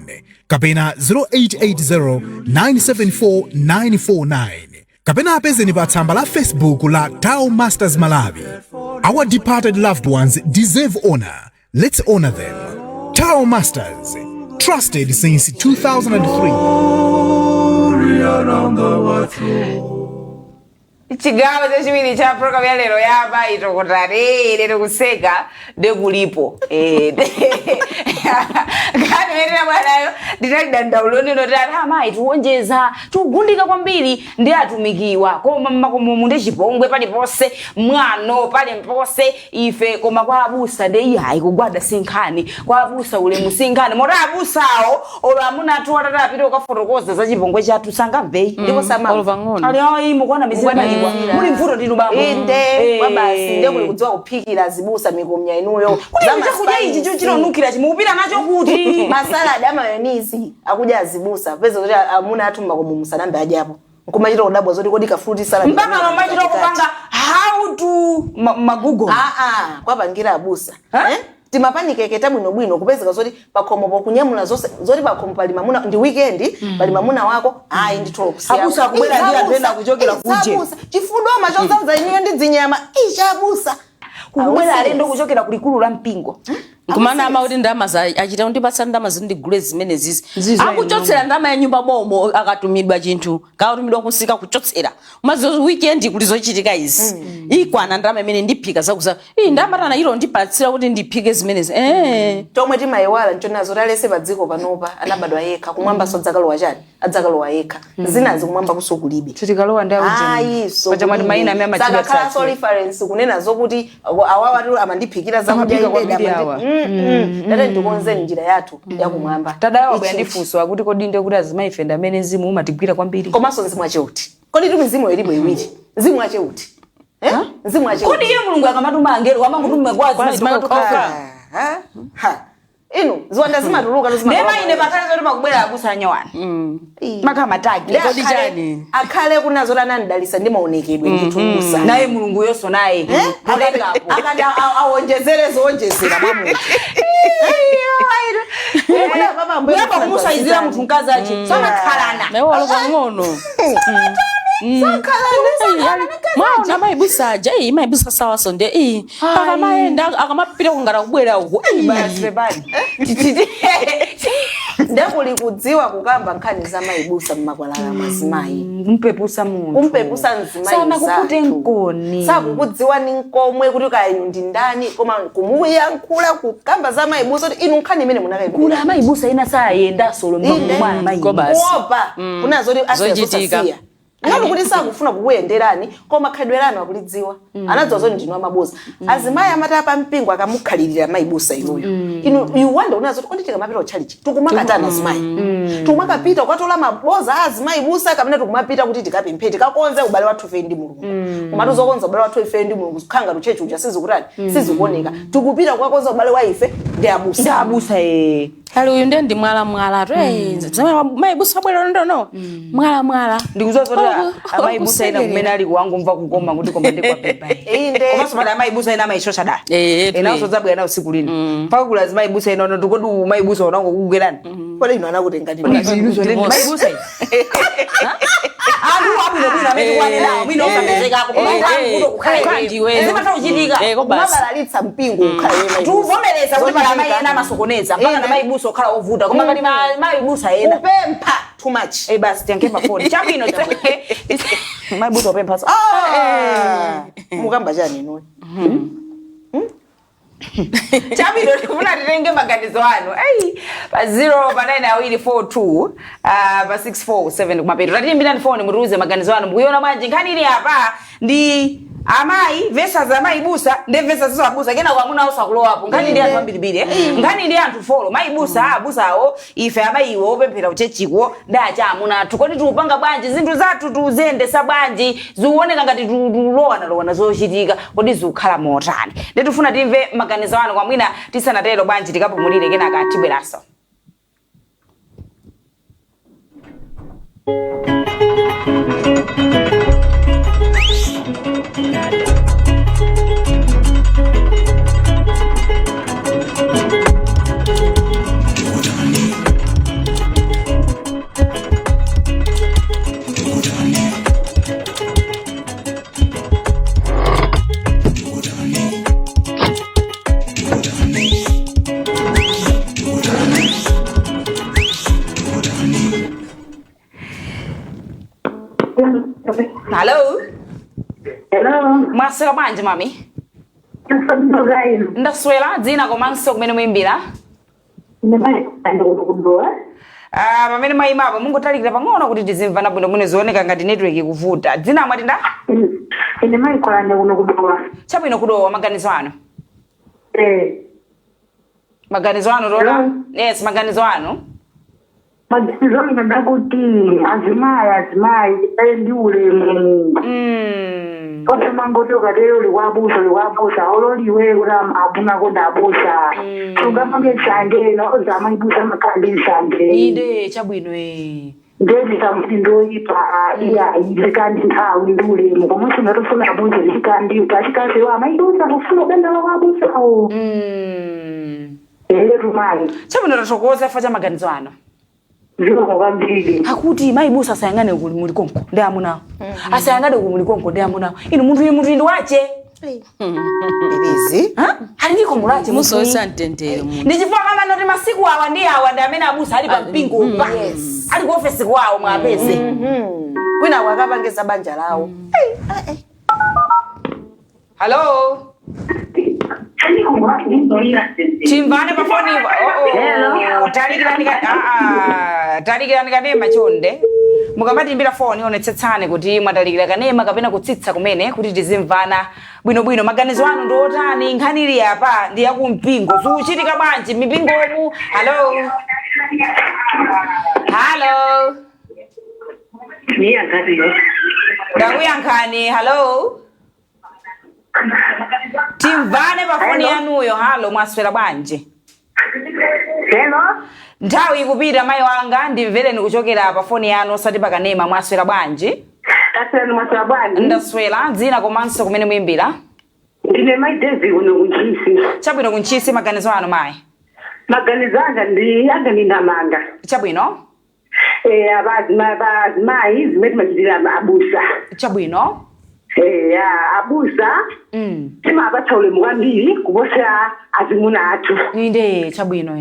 kapena 0880 974 949, kapena apezeni pa tsamba la Facebook la Tile Masters Malawi. Our departed loved ones deserve honor. Let's honor them. Tile Masters, trusted since 2003. Glory around the white throne. Chigawo chachiwiri cha program ya lero ya Amayi Tokotani. Lero kuseka ndekulipo. Nkhani imene bwanayo ndinali dandaulo nino tati amayi tiwonjeza, tikugundika kwambiri ndi atumikiwa, koma mmakomomu ndi chipongwe paliponse, mwano paliponse ife, koma kwa abusa ndi iyayi, kugwada sinkhani, kwa abusa ulemu sinkhani, moti abusawo olo amuna athu atati apite kukafotokoza za chipongwe chathu sangamveyi. Ndipo samamva. Olo pang'ono. Ali ayi, mukwana mizira maiwa, muli mvuto ndinu bambo. Inde. Kwa basi, ndiye kuli kudziwa kuphikira zibusa mikomya inuyo. Kuti chakudya ichi cho chinonukira, chimupita nacho kuti? Masaladi amayonnaise akudya azibusa, peza kuti amuna athu mmakomo musanambe adyapo, nkumachita kudabwa zoti kodi ka fruit salad Mpaka kamene mamachita katikati. kupanga how to maGoogle. Aa, kwapangira abusa. Ha? Eh? Timapanikeke tabwinobwino, kupezeka zoti pakhomopo kunyamula zonse, zoti pakhomo pali mamuna, ndi weekend, pali mamuna wako, ayi nditolo kusiyana. Abusa akubwera ndi anthu ena akuchokera kuje. Chifudoma chodzaza inuyo ndi dzinyama ichi abusa. Kukubwera alendo kuchokera kulikulu la mpingo. Nkumana ama kuti ndalama za achita kundipatsa ndalama zindigule zimene zizi. Zizo. Akuchotsera ndalama ya nyumba momo akatumidwa chinthu, katumidwa kusika, kuchotsera mazo weekend kuti zochitika izi ikwana ndalama imene ndiphika zakuza iyi ndalama tana ilo ndipatsira kuti ndiphike zimenezi. Chomwe timayiwala nchonazo talese pa dziko panopa anabadwa yekha, kumwamba so adzakalowa chani, adzakalowa yekha. Zinazi kumwamba kuso kulibe. Titikalowa ndi Ayi, so paja mwati mayina amene amachita sakakhala reference kunena zokuti awawa tu amandiphikira zakudya. Amaphika Inde kwambiri awa. Date ndikonzeni njira yathu yakumwamba. Tadala wabwera Ichi- ndi funso akuti kodi ndiye kuti azimayi ife ndi amene mzimu umatigwira kwambiri? Komanso mzimu acheuti, kodi tu mizimu ilipo iwiri, mzimu acheuti, eh? Mzimu acheuti. Kodi iye Mulungu akamatuma angelo amangotuma kwa Kwa azimayi azimayi tokha? okha. Ha, ha. Inu ziwanda zimatuluka. Ndiye ine pakhale zoti pakubwera abusa anyowani makhala matagi. Kodi chani? Akhale kunazo tanandidalisa ndi maonekedwe ndithu musa. Naye Mulungu yonso naye kulengapo. Akati awonjezere zowonjezera mwa munthu. Kuyamba kumusayizira munthu mkazi achi samakhalana. Naye walo pang'ono. Mwaona mayibusa aja, iyi mayibusa sawaso nde iyi akamayenda akamapita kungara kubwera uku. Basi pepani. Ndekuli kudziwa kukamba nkhani za mayibusa mmakwalala mwazimayi. Kumpepusa munthu. Kumpepusa mzimayi. Sana kukute mzathu. nkoni. Sakukudziwa ni nkomwe kuti kaya inu ndi ndani, koma kumuyankhula kukamba za mayibusa kuti inu nkhani imene munakayibusa. Kula amayibusa ina sayenda solo Inde. mwana mayi. Ko basi. Kuopa kunazoti Zochitika. asiyazosasiya ngati kuti sakufuna kukuyenderani, koma khalidwe lanu akulidziwa, anadziwa zoti ndinu amabusa. Azimayi amati apa mpingo akamukhalirira mayibusa inuyo, inu you wonder unazoti kodi tikamapita kutchalichi tikumakatana azimayi, tikumakapita kukatola maboza a azimayi busa, kapena tikumapita kuti tikapemphe, tikakonze ubale wathu ife ndi Mulungu? Komatu zokonza ubale wathu ife ndi Mulungu zikhanga tuchechi uja sizikutani, sizikuoneka. Tikupita kukakonza ubale wa ife ndi abusa. Ndi abusa eh. Ali uyu ndiye ndi mwalamwala tu, mayibusa abwera ndono mwalamwala. Ndikuzoa zoti amayibusa ina Okusekerera. kumene ali kuwangomva kukoma kuti koma ndikwapepa. Inde. Komanso pali amayibusa ina amayishosha dala. Eh, Ena osadzabwera nawo tsiku lino. Mpaka kula azimayibusa ina ono tikodi umayibusa unango kukugwerani. Kodi inu anakutenga ndi Mayibusa ine. Anthu abwinobwino amene tikuwanenawo mwina osapezekako, koma anthu kukhala Kukhala ndiwe. Zimatha kuchitika. Ko basi. Kumabalalitsa mpingo ukhala iye mayibusa. Tikuvomereza kuti pali amayi ena amasokoneza mpaka na mayibusa okhala ovuta, koma pali mayibusa ena Kupempha too much. Eh, basi tiyankhe pafoni. Chabwino, mayibusa opempha so. Ah, mukamba chani inuyo? Chabwino, tikufuna titenge maganizo anu ei pa 0 pa 9 awiri 42 pa 647 kumapeto. Tatiyimbirani foni mutiuze maganizo anu, mukuiona bwanji nkhani ili apa ndi amayi versus amayi busa ndi versus so abusa, kena kwamuna osakulowapo. Nkhani ndi anthu ambirimbiri, eh? Nkhani ndi anthu four: mayi busa, abusawo, ife amayiwo opemphera kuchechiko ndi acha amuna athu. Kodi tiupanga bwanji zinthu zathu, tiuziyendesa bwanji? Zikuoneka ngati tulowanalowana zochitika, kodi zikukhala motani? Nditifuna timve maganizo anu. Kwamwina tisanatero bwanji tikapumulire, kenaka tibweranso. Hello. Hello. Mwaswera bwanji, mami? Ndaswera. Ndaswera. Dzina komanso kumene muyimbira? Ndikudowa. Ah, pamene mwayimapo mungotalikira pang'ono kuti tizimvana bwino bwino, zioneka ngati network ikuvuta. Dzina mwati nda? Ine mayikolande kuno kudowa. Chabwino, kudowa. Maganizo anu? Eh. Maganizo anu tola. Hello? Yes, maganizo anu. Maganizo anga ndakuti azimayi, azimayi tikhale ndi ulemu. Osamangoti ukatero likwabusa likwabusa ololiwe kuti abunako ndabusa. Sungapange nsanje no zamayibusa makhala ndi nsanje. Inde, chabwino eh. Ndezi ndoyipa iya izikandi nthawi ndi ulemu, komanso ngatofuna abusa zikandi kachikazi amayibusa kufuna udandala kwabusawo. Eretu mayi. Chabwino, tathokoza fa cha maganizo anu. Zikomo kwambiri. Akuti mayibusa asayang'ane kuli muli konko ndi amunawo, asayang'ane kuli muli konko ndi amunawo. Inu munthu uyu, munthu ndi wache. Ibizi. Ha? Ali ndi khomo lache munthu Musowesa uyu. mtendere munthu. Ndi chifukwa kama noti masiku awa ndi awa ndi amene abusa ali pa mpingo pa ali ku ofesi kwawo mwapeze. Kwina wakapangiza banja lawo. Hello, timvane pa foni. Oh, talikirani talikirani kanema chonde. Mukamatimbira foni onetsetsani kuti mwatalikira kanema kapena kutsitsa kumene kuti tizimvana bwinobwino. Maganizo anu ndi otani? Nkhani ili apa ndi yakumpingo, zikuchitika bwanji mipingomu? Hello, hello. Ndakuyankhani. Hello, timvane pa foni yanuyo. Hello, mwaswera bwanji? Hello. Nthawi ikupita, mayi wanga, ndimvereni kuchokera pa foni yanu osati pakanema. Mwaswera bwanji? Taswera, mwaswera bwanji? Ndaswera. Dzina komanso kumene muyimbira? Ndine mai Davi kuno kuNtchisi. Chabwino, kuNtchisi. Maganizo anu, mayi? Maganizo anga ndi anga ndi ndamanga. Chabwino. Azimayi zimene timachitira abusa. Chabwino. Abusa timapatsa ulemu kwambiri kuposa azimuna athu. Inde, chabwino.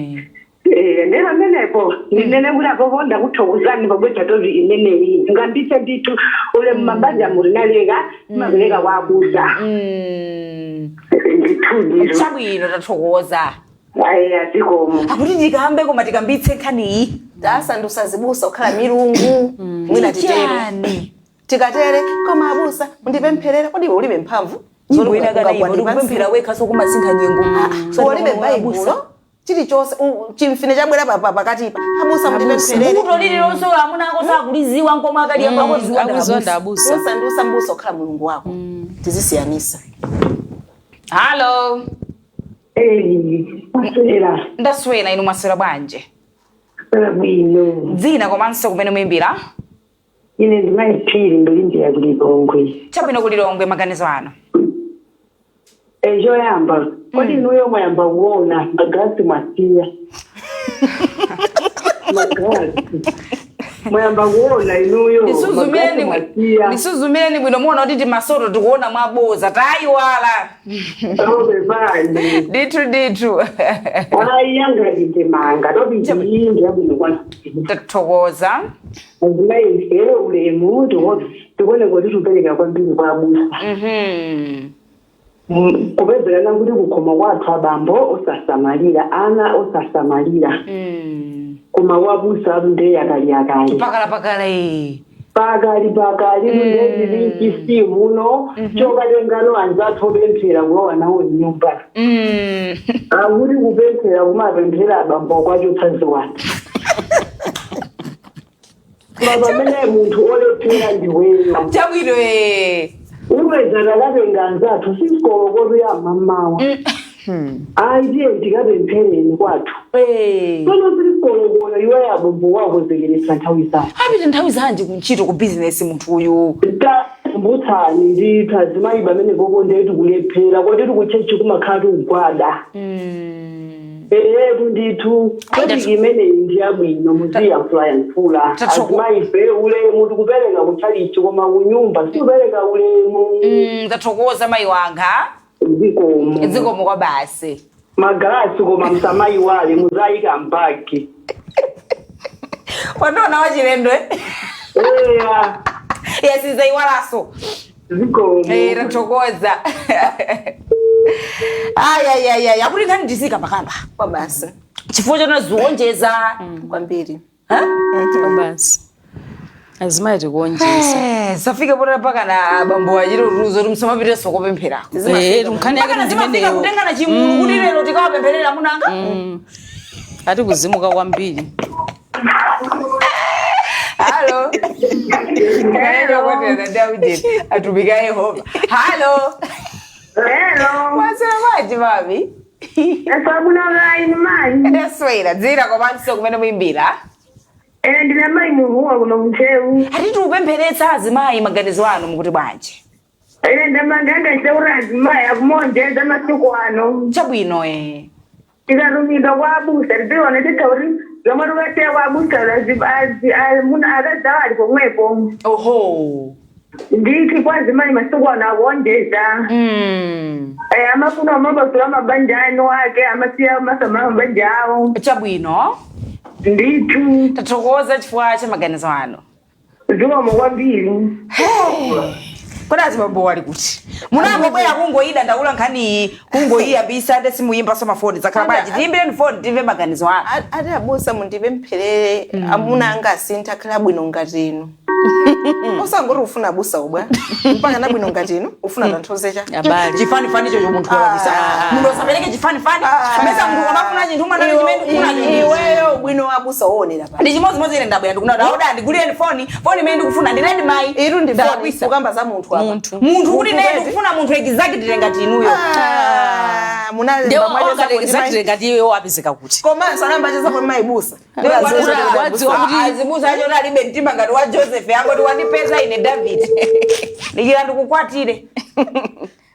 Nde pamenepo ndinene kuti apopo ndakuthokozani pabweza topic imeneyi ngambitse ndithu ulemu mabanja mulinaleka timapereka kwa abusa. Ndithudi. Chabwino, tathokoza. Ayi, zikomo. Akuti tikambe koma tikambitse nkhaniyi. Tasandusa azibusa kukhala milungu, mwina titere. Chani? Tikatere, koma abusa mundipempherere, kodi iwe ulibe mphamvu? Nyimbo ina kana iwe ndikupemphera wekha sokumasintha nyengo. Ulibe baibulo chilichonse, chimfine chabwera pakatipa, abusa mundipempherere. Buto lililonse amuna ako sakuliziwa nkomwe akali Akuziwa ndi abusa. Usandusa mbusa kukhala mulungu wako, tizisiyanisa. Halo. Maswera. Ndaswera, inu mwaswera bwanji? Bwino. Dzina komanso kumene muyimbira? Ine ndimayiphiri, ndolimbira kuLilongwe. Chabwino, kuLilongwe, maganizo ano. Choyamba, kodi inuyo mwayamba kuona magalasi mwasiya magalasi? Mwayamba kuona inuyo magalasi mwasiya? Ndisuzumireni bwino, muona kuti timasoto tikuona mwaboza tayiwala. Obepani. Ndithu, ndithu. Ayi, yangatite topic iyi ndiyabwino kwambiri. Tathokoza. Azimayife ulemu tikuone kuti tikupereka kwambiri kwa abusa. Kupezekana kuti kukhoma kwathu abambo osasamalira ana, osasamalira, koma wabusa nde yakali yakali. Pakala pakala. Pakali pakali, kundezili chisimu chokatengano anzathu opemphera kulowa nawo mnyumba. Akuti kupemphera kumapemphera abambo kwachotsa ziwanda, koma pamene munthu olephera ndiweyo. Chabwino. Upeza takatenga anzathu sisikolokoto ya mamawa, ayi, tiye tikapemphereni kwathu. Tsono sisikolokolo, iwe abambo wakozekeretsa nthawi zake. Apite nthawi zanji kuntchito, ku bizinesi munthu uyu? Tambutsani ndithu azimayi pamene popo ndetu kulephera kodi tikuchechi kumakhala tikugwada. Eyetu ndithu, topic imeneyi ndiyabwino, muziyankhulayankhula. Azimayife ulemu tikupereka kutchalichi, koma kunyumba sikupereka ulemu. Tathokoza mayi wanga. Zikomo. Zikomo kwa basi. Magalasi koma msamayiwale, muzayika mbagi. Wandiona wachilendo, eh? Eya. Yasizayiwalaso. Zikomo. Tathokoza. Ayayayaya, akuti nkhani ndizika pakamba. Kwa basi. Chifukwa chona ziwonjeza. Kwambiri. Basi, azimayi tikuonjeza. Safike potera pakana abambo achite ruzo kuti musamapiteso kopempherako. Nkhani yake Pakana zimafika ndimeneyo. kutengana chimulu kuti lero tikawapempherera munanga. Ati kuzimuka kwambiri. Halo. Atumika Yehova. Halo. Hello. Mwaswera bwanji, mami? Sabuna inu mayi. Ndaswera, dzina komanso kumene muyimbira? Ene ndine mayi muhuwa kuno kuNtcheu. Ati tiupempheretsa azimayi, maganizo anu mukuti bwanji? Ine ndamanganga ncheura azimayi akumonjeza masiku ano. Chabwino. Tikatumidwa kwa abusa tidziona titha kuti zomwe tikasiya kwa abusa muna akadzawo ali pomwepo. Oho. Ndithu, kwa azimayi masiku ano akuonjeza. Amafuna amabasula mabanja anu ake amasiya amasamala mabanja awo. Chabwino. Ndithu. Tathokoza chifukwa cha maganizo anu. Zikomo kwambiri. Kodi azibambo wali kuti munangobwera kungoyida ndaula nkhaniyi kungoyiyambisa ate simuyimbaso mafoni, zakhala bwanji? Tiyimbireni foni timve maganizo anu. Ati abusa mundipempherere amuna anga asintha akhale abwino ngati inu. Usangoti ufuna abusa ubwa mpaka nabwino ngati inu, ufuna tanthauze cha Abale. Chifanifani chocho munthu walabisa, munthu asapereke chifanifani mesa munthu amafuna chinthu mwana chimene ndikufuna. Iweyo ubwino wa abusa uonera pa Ndi chimodzimodzi ine ndabwera ndikuna oda ndigulireni foni, foni imene ndikufuna ndi red mayi. Iru ndi foni. Ndalakwisa. Kukamba za munthu apa. Munthu. Munthu kuti naye ndikufuna munthu exactly ngati inuyo. Ah, Ndewo munalemba mwacheza kuti exactly ngati iwe wapezeka kuti komanso anamba acheza kuti mayibusa. Wadziwa kuti- Azibusa acho alibe mtima ngati wa Joseph, angoti wandipeza ine David, nikira ndikukwatire.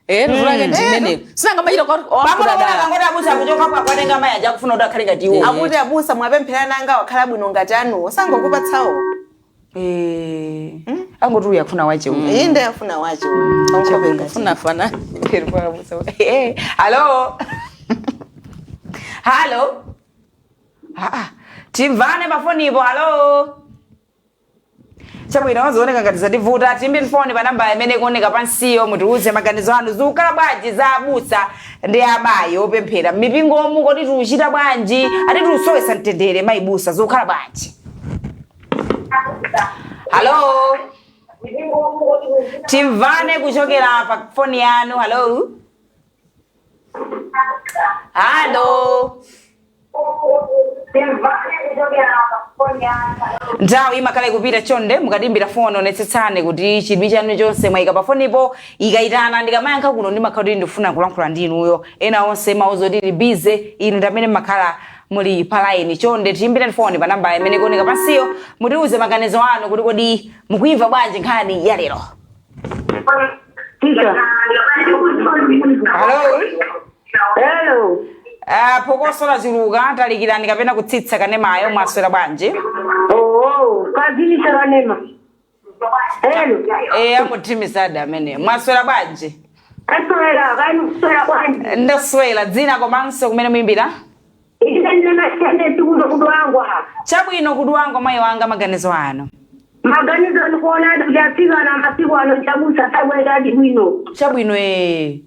Eh, lake ndimenelo sinangamachita Pamuna kangoti abusa kuchoka kwa kwatenga mayi aja kufuna kuti akhale ngati iwo. Akuti abusa mwapempherana anga wakhala bwino ngati anuwo sangokupatsawo. Eh, angoti uyu akufuna wache uyu. Inde afuna wache uyu. Onkhope ngati. Funa fana. Eh, halo. Halo. Ah, ah. Timvane pafonipo, halo. Chabwino, zooneka ngati zativuta. Timbeni foni pa namba imene ikuoneka pansiyo, mutiuze maganizo anu. Zikukhala bwanji za abusa ndi amayi opemphera m'mipingomu? Kodi tikuchita bwanji? Ati tikusowesa mtendere mayibusa, zikukhala bwanji? Halo, timvane kuchokera pa foni yanu. Halo, halo. Nthawi imakhala ikupita. Chonde mukatimbira foni onetsetsani kuti chidwi chanu chonse mwayika pa fonipo. Ikayitana ndikamayankha kuno ndimakhala kuti ndifuna kulankhula ndi inuyo. Ena onse mauzo tili busy, inu ndi amene mmakhala muli pa line. Chonde tiyimbireni foni pa namba imene ikuoneka pansiyo, mutiuze maganizo anu kuti kodi mukuimva bwanji nkhani ya lero. Tisa. Halo. Hello. Phokoso lachuluka, talikirani kapena kutsitsa kanemayo. Mwaswera bwanji? Oh, kazini kanema. Hello. Eh, amuthimisada amene. Mwaswera bwanji? Aswera, kani kuswera bwanji? Ndaswera. Dzina komanso kumene muyimbira? Ine ndinasiyane tikuzo kudwangwa. Chabwino, kudwangwa mayi wanga, maganizo anu? Maganizo ndikuona kuti atsikana masiku ano chabusa sabwekadi bwino. Chabwino, ee.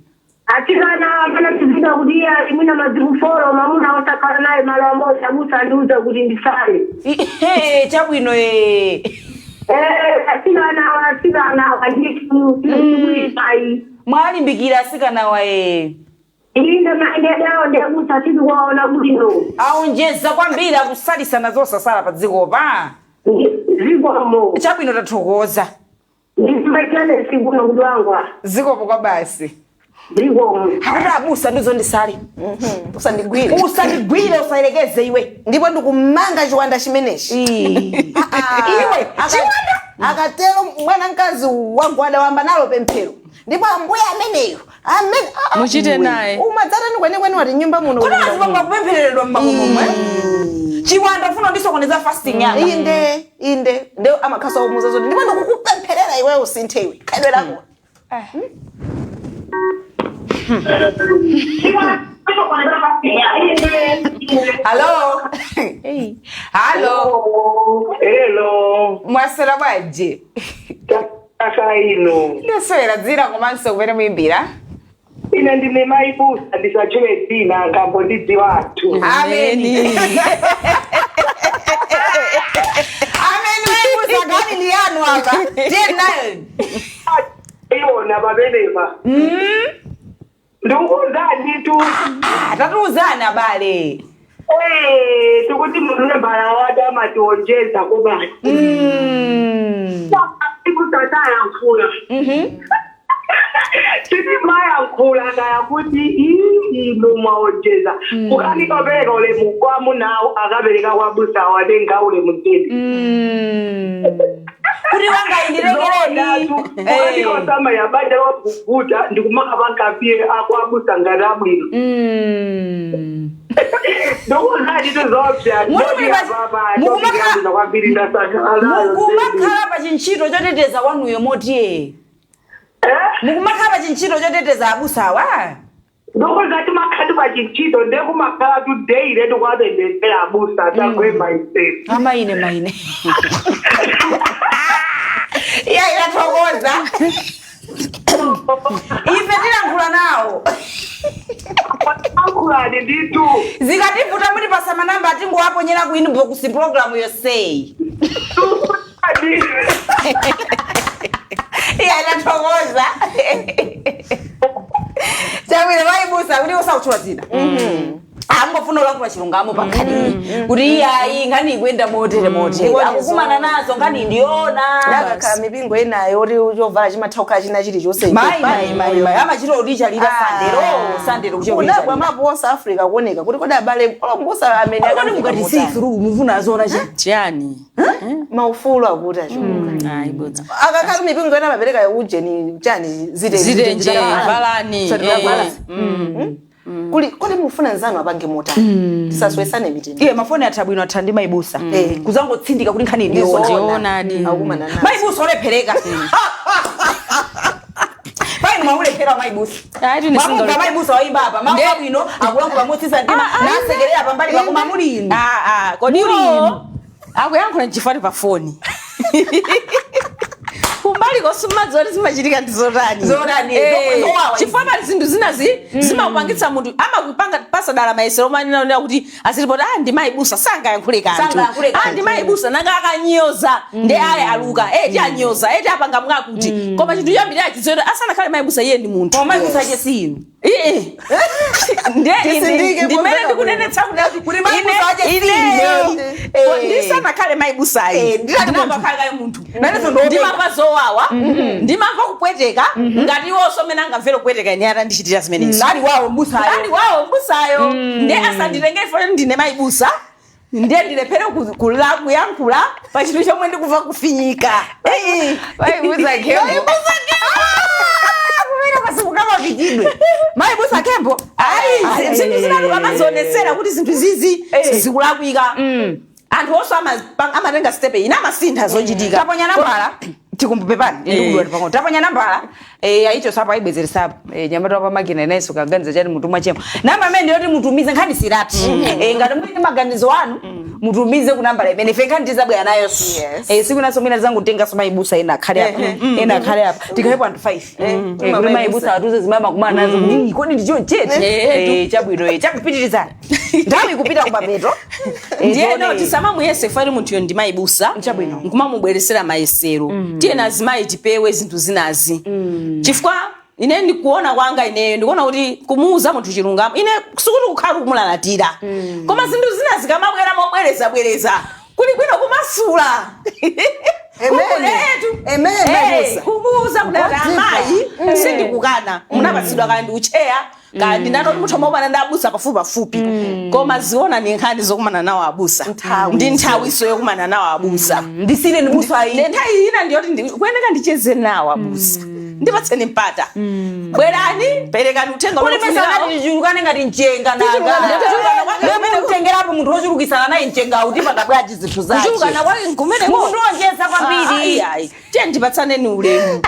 Atsikana amene tizida kuti iye ali mwina madziku 4 mamuna osakhala naye malo ambo chabusa andiuza kuti ndisale. Eh, chabwino, ee. Eh, atsikana atsikana anditu ayi. Mwalimbikira asikanawa, ee. Inde maendeleo ndiabusa tikuwaona bwino. Aonjeza kwambiri, akusalisana zosasala pa dzikopa. Zikomo. Chabwino, tathokoza. Ndimbaitane sikuno kudwangwa. Zikomo kwa basi. Zikomo. Akuti abusa ndizo ndisale. Usandigwire. Usandigwire, usayerekeze iwe. Ndipo ndikumanga chiwanda chimenechi. Iwe chiwanda. Akatero mwana mkazi wagwada wamba nalo pemphero ndipo ambuye ameneyo amene ah, ah, Muchite iwe. naye. Umadzatani kwenikweni wati nyumba muno? Kuti azipanga kupemphereredwa mmakomo chiwanda ufuna ndisokoneza fasting yanga. Inde, inde, nde amakhasa omuza zoti ndipo ndikukupempherera iwewe usinthe iwe khalidwe lako. Halo, halo. Hello, Mwaswera bwanji? kaka ino. Ndaswera. Dzina komanso kumene muyimbira? Ine ndine maibusa, ndisachule dzina ngambo ndidziwa anthu. Ameni, ameni. Maibusa, nkhani ni yanu apa, tiye nayo. Iwona pamenepa. Ndikukonzani tu. Tatiuzani abale. Eh, tikuti mulembala wadu amationjeza kubasi. Ikutatayankhula. Titi mayankhula kaya kuti ino mwaonjeza. Kukanika ulemu kwa munawo akabereka kwa busa watenga ulemu mtende. Kuti wanga indirekereni. Ukandikosama yabanja wakuguta ndikumaka pankapiye akwabusa ngati abwino. Ndikuzaji tizopsa. Kwambiri ndasangalala. Mukumakhala pa chintchito choteteza wanuyo motiye, mukumakhala pa chintchito choteteza abusawa. Ndikuzati makhati pa chintchito ndekumakhala today letu kwapembedzera abusa tagwema isefu. Amaine maine iya ilathokoza, ife tilankhula nawo. Ankhulani nditu. Zikativuta muti pasa manamba atingowaponyera ku inbox program yoseyi. Iya ilathokoza. Chabwino maibusa, kuti usakutchula dzina. Tangofuna ulankhula chilungamo pa nkhaniyi, kuti iyayi, nkhani ikuyenda motere motere. Ndipo Akukumana nazo, nkhani ndiyona. Ndakakhala mipingo inayo oti chovala chimatha kukhala china chilichonse. Mayi, mayi, mayi, mayi, amachita ulichalira sandero sandero. Kudabwa mapu onse Africa kuoneka kuti kodi abale olombusa amene Kodi akafika mukati motani? see-through mufuna zona cha Chiyani? Maufulu akuti achuluka. Ayi, bodza. Akakhala mipingo ina amapereka ujeni chani, zitenje. Zitenje, valani. Kuli kodi mufuna nzanu apange motani? Tisaswesane mitima. Iye mafoni atha bwino, atha ndi maibusa kuzangotsindika kuti nkhani ndiyona. Ndionadi. Akukumana nazo. Maibusa olephereka painu, mwamulephera maibusa. Ayi, tine Mwamumva single. maibusa waimba apa mawu abwino, akulankhula motsitsa mtima, nasekerera pambali pako mamuli inu. Ah, ah, kodi iwo akuyankhula nchifukwa pa foni, kumbali kosumadzi oti zimachitika ndi zotani? Zotani, zowawa. Chifukwa pali zinthu zinazi zimakupangitsa munthu amakupanga pasadala mayesero omanena kuti azilipoti, ah, ndi mayibusa sangayankhule kanthu. Sangayankhule Ah, ndi mayibusa, nanga akanyoza ndi ayi aluka eti anyoza eti apanga mwakuti. Koma chinthu choyambirira chizoto asanakhale mayibusa, iye ndi munthu. Koma maibusa ache si inu. Iye. Tisindike Ndimene pomvera. ndikunenetsa Kuti mayibusa ache si inu. Ndisanakhale mayibusayi, ndinambakhala kaye munthu. Nanenso ndiopenga. Ndimamva zowawa, ndimamva kupweteka ngati iwonso amene angamvere kupweteka ine atandichitira zimenezo. Ali wawo mbusayo. Ali wawo mbusayo, ndiye asanditengere fone ndine mayibusa ndiye ndilephere kuyankhula pa chinthu chomwe ndikumva kufinyika. Maibusa kembo kumene kwasimukamapikidwe maibusa kembo. Ayi, zinthu zinatu amazionesera kuti zinthu zizi zikulakwika, anthu onso amatenga step ina, amasintha zochitika. Taponya nambala, tikumbupepani ndikudwani pang'ono. Taponya nambala, aicho sapo aibwezeresapo, nyamata wapamakina inenso kaganiza chani mutumwa chemo namba imene ndiyoti mutumize nkhani sirati. Ngati muli ndi maganizo anu, mutumize ku nambala imene ife nkhani tizabwera nayonso. Siku inaso mwina zangutengaso maibusa ena akhale apa, ena akhale apa, tikhalepo anthu 5, kuti maibusa atuze zimayi makumana nazo kuti kodi ndicho chete. Chabwino, chakupitirizani, nthawi ikupita kumapeto. Ndiye no tisamamuyese fari munthuyo ndi mayibusa Chabwino. nkumamubweresera mayesero. Tiye azimayi tipewe zinthu zinazi, chifukwa ine ndikuona kwanga, ineyo ndikuona kuti kumuuza munthu chilungamo, ine sikuti kukhala kumulalatira, koma zinthu zina zikamabwera mobwerezabwereza, kuli bwino kumasula. Amen. Etu. Amen, mayibusa. Kumuuza kuti amayi, sindikukana munapatsidwa kaya ndi ucheya kaya ndinatoti muthu amakumana ndi abusa pafupi pafupi, koma ziona ni nkhani zokumana nawo abusa ndi nthawiso yokumana nawo abusa. Ndisile ndibusa ayi. Ndi nthawi ina ndiyoti kuyeneka ndicheze nawo abusa, ndipatseni mpata, bwerani, perekani uthenga Kuli umene pesa ufunirawo. ngati tichulukane ngati mchenga. Tichulukane, tichulukana kwake kumene Mutengerapo munthu wochulukisana naye mchenga uti pakabwaji zinthu zake. Kuchulukana kwake nkumene Mukundionjeza kwambiri. Ayi, tiye ndipatsaneni ulemu.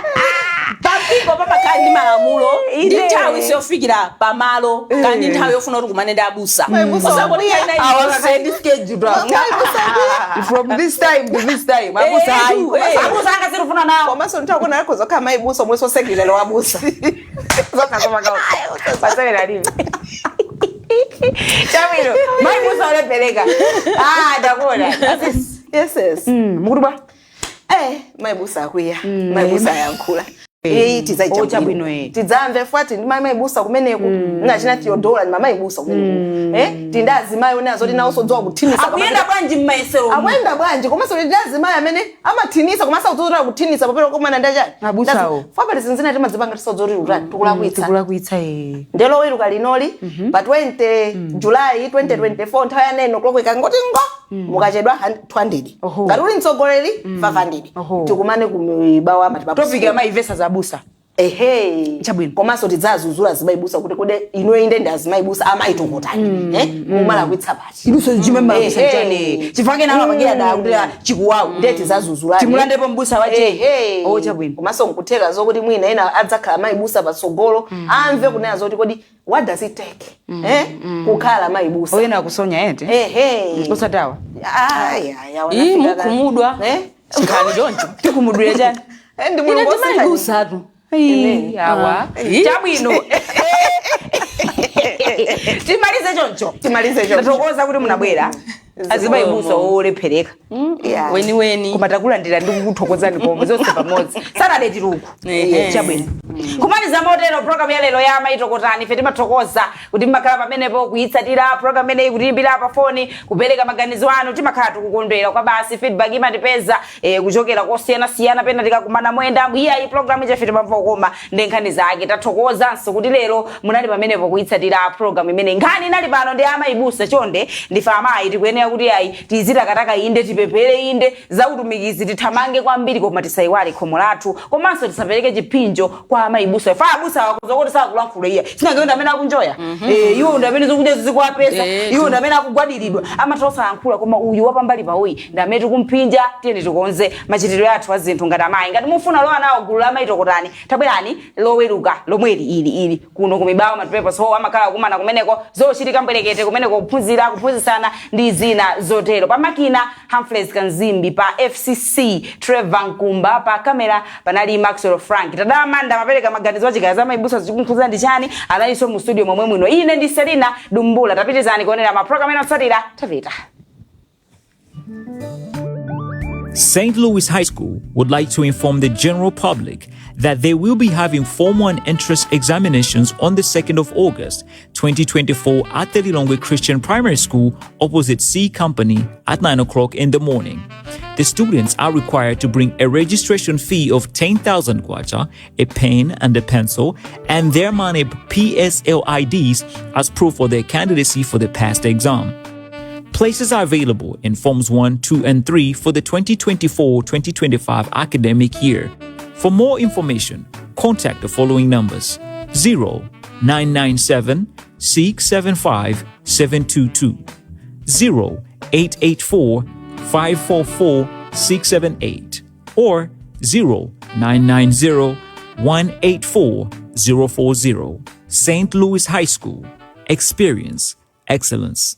Pampingo pamakhala ndi malamulo ndi Ine. nthawi yofikira pamalo kandi nthawi yofuna kuti kumane ndi abusa. Osangoti nthawi ina iliyonse. Ndi schedule from this time to this time abusa ayi. Abusa anga sirifuna nawo. Komanso nthawi akhoza kukhala mayibusa omwenso secretary wabusa. Pasewera livi chabwino, mayibusa olepereka, ah, ndakuona. Yes. Mukuti bwa? Mayibusa akwiya, mayibusa ayankhula. Iyi tidzaita Oh, chabwino, eh. Tidzamve fuati ndi mayibusa kumeneku nachina Theodora ndi mamayibusa kumeneku, tindi azimayi one azoti nawo sodziwa kuthinisa. Akuyenda bwanji mmayesero? Akuyenda bwanji? Komanso ndi azimayi amene amathinisa komanso akudzoti kuthinisa papero komana ndi achani. Abusawo. Fabali zinzina timadzipanga tisodzoti utani, tikulakwitsa. Tikulakwitsa. Ndelo weruka linoli pa 20 July 2024 nthawi ya 9 o'clock ikangoti ngo, mukachedwa 200. Oho. Ngati uli mtsogoleri, 500. Oho. Tikumane ku Mibawa Matibabu. Topic ya maivesa za abusa. Ehe. Chabwino. Komanso tidzazuzula azimayibusa kuti kode ino inde ndi azimayibusa amayitokotani, mumalakwitsa pati? Iluso chimwe malakwitsa. Ehe. Chani chifukwa nalo apangira da kuti chikuwawu. Ndiye tizazuzulani. Timulandepo mbusa wache. Ehe. Oh, chabwino. Komanso nkutheka zokuti mwina ena adzakhala mayibusa patsogolo, amve kunena zoti kodi what does it take kukhala mayibusa. Oyena kusonya ete. Ehe. Usatawa. Aya, aya. Ii, mukhumudwa. Eh? Nkhani choncho. Tikumudwira chani? Ndi Ine Mulungu. ndimayibusatu. Ii, awa. Ii. Chabwino, timalize choncho. Timalize choncho. Ndathokoza kuti munabwera. Azimayibusa olephereka. Yeah. Weniweni. Koma takulandira ndi kukuthokozani komwe zonse pamodzi. Saturday tiruku. Ehe. Chabwino. Kumaliza motero program ya lero ya Maitokotani, ife timathokoza kuti mmakhala pamenepo kuyitsatira program imeneyi, kutiyimbira pa foni, kupereka maganizo anu. Timakhala tikukondwera kwa basi. Feedback imatipeza kuchokera kosiyanasiyana, pena tikakumana mwenda iyayi program ija ife timamva kukoma ndi nkhani zake. Tathokozanso kuti lero munali pamenepo kuyitsatira program imeneyi. Nkhani inali pano ndi amayibusa. Chonde, ndife amayi, tikuyenera kuti ayi tizitakataka, inde tipepere, inde zautumikizi tithamange kwambiri, koma tisayiwale khomo lathu, komanso tisapereke chipinjo kwa amayibusa. Ife abusa akuzokuti sakulankhula iya sinange ndi amene akunjoya. Iwo ndi amene zokudya zizikuwapeza, iwo ndi amene akugwadiridwa, amatha osalankhula, koma uyu wapambali pauyi ndi amene tikumpinja. Tiyeni tikonze machitidwe athu a zinthu ngati amayi. Ngati mufuna lowa nawo gulu la Maitokotani, tabwerani Loweruka lomweli ili ili kuno kumibawa Multipurpose Hall. Amakhala kumana kumeneko zochitika mbwerekete kumeneko, kuphunzira, kuphunzitsana ndi zina zotero. Pamakina Humphreys Kanzimbi, pa FCC Trevor Nkumba, pa kamera panali Maxwell Frank. Tadamanda amapereka maganizo achikazi amayibusa zikunkhuza ndi chani, analinso mu studio momwe muno. Ine ndi Selina Dumbula. Tapitizani kuonera mapulogalamu ena otsatira. Tapita. St. Louis High School would like to inform the general public that they will be having Form 1 entrance examinations on the 2nd of August 2024 at the Lilongwe Christian Primary School opposite C Company at 9 o'clock in the morning. The students are required to bring a registration fee of 10,000 kwacha, a pen and a pencil, and their MANEB PSL IDs as proof of their candidacy for the past exam. Places are available in Forms 1, 2, and 3 for the 2024 2025 academic year. For more information, contact the following numbers: 0997 675 722, 0884 544 678, or 0990 184 040. St. Louis High School. Experience excellence.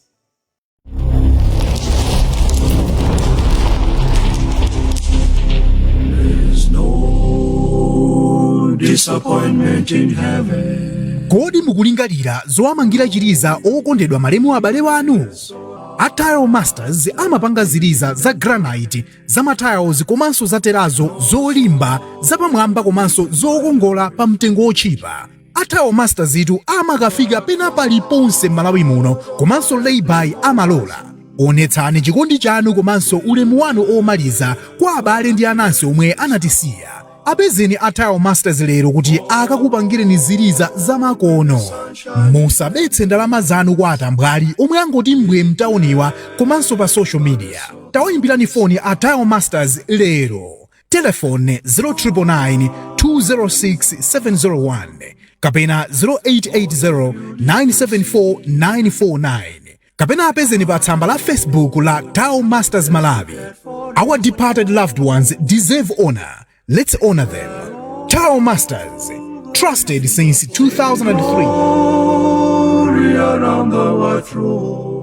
There's no disappointment in heaven. Kodi mukulingalira zowamangira chiliza okondedwa malemu abale wanu? A Tile Masters amapanga ziliza za granite, za matiles komanso za terrazzo, zolimba, zapamwamba komanso zokongola pa mtengo wotchipa. A Tile Masters itu amakafika pena paliponse m'Malawi muno, komanso layby amalola. Onetsani chikondi chanu komanso ulemu wanu omaliza kwa abale ndi anansi omwe anatisiya. Apezeni a Tile Masters lero kuti akakupangireni ziliza zamakono. Musabetse ndalama zanu kwa atambwali omwe angoti mbwe mtauniwa komanso pa social media. Tawayimbirani foni a Tile Masters lero. Telefoni 0999 206 701 kapena 0880 974 949, kapena apezeni pa tsamba la Facebook la Tile Masters Malawi. Our departed loved ones deserve honor. Let's honor them. Tile Masters, trusted since 2003. Glory around the white throne.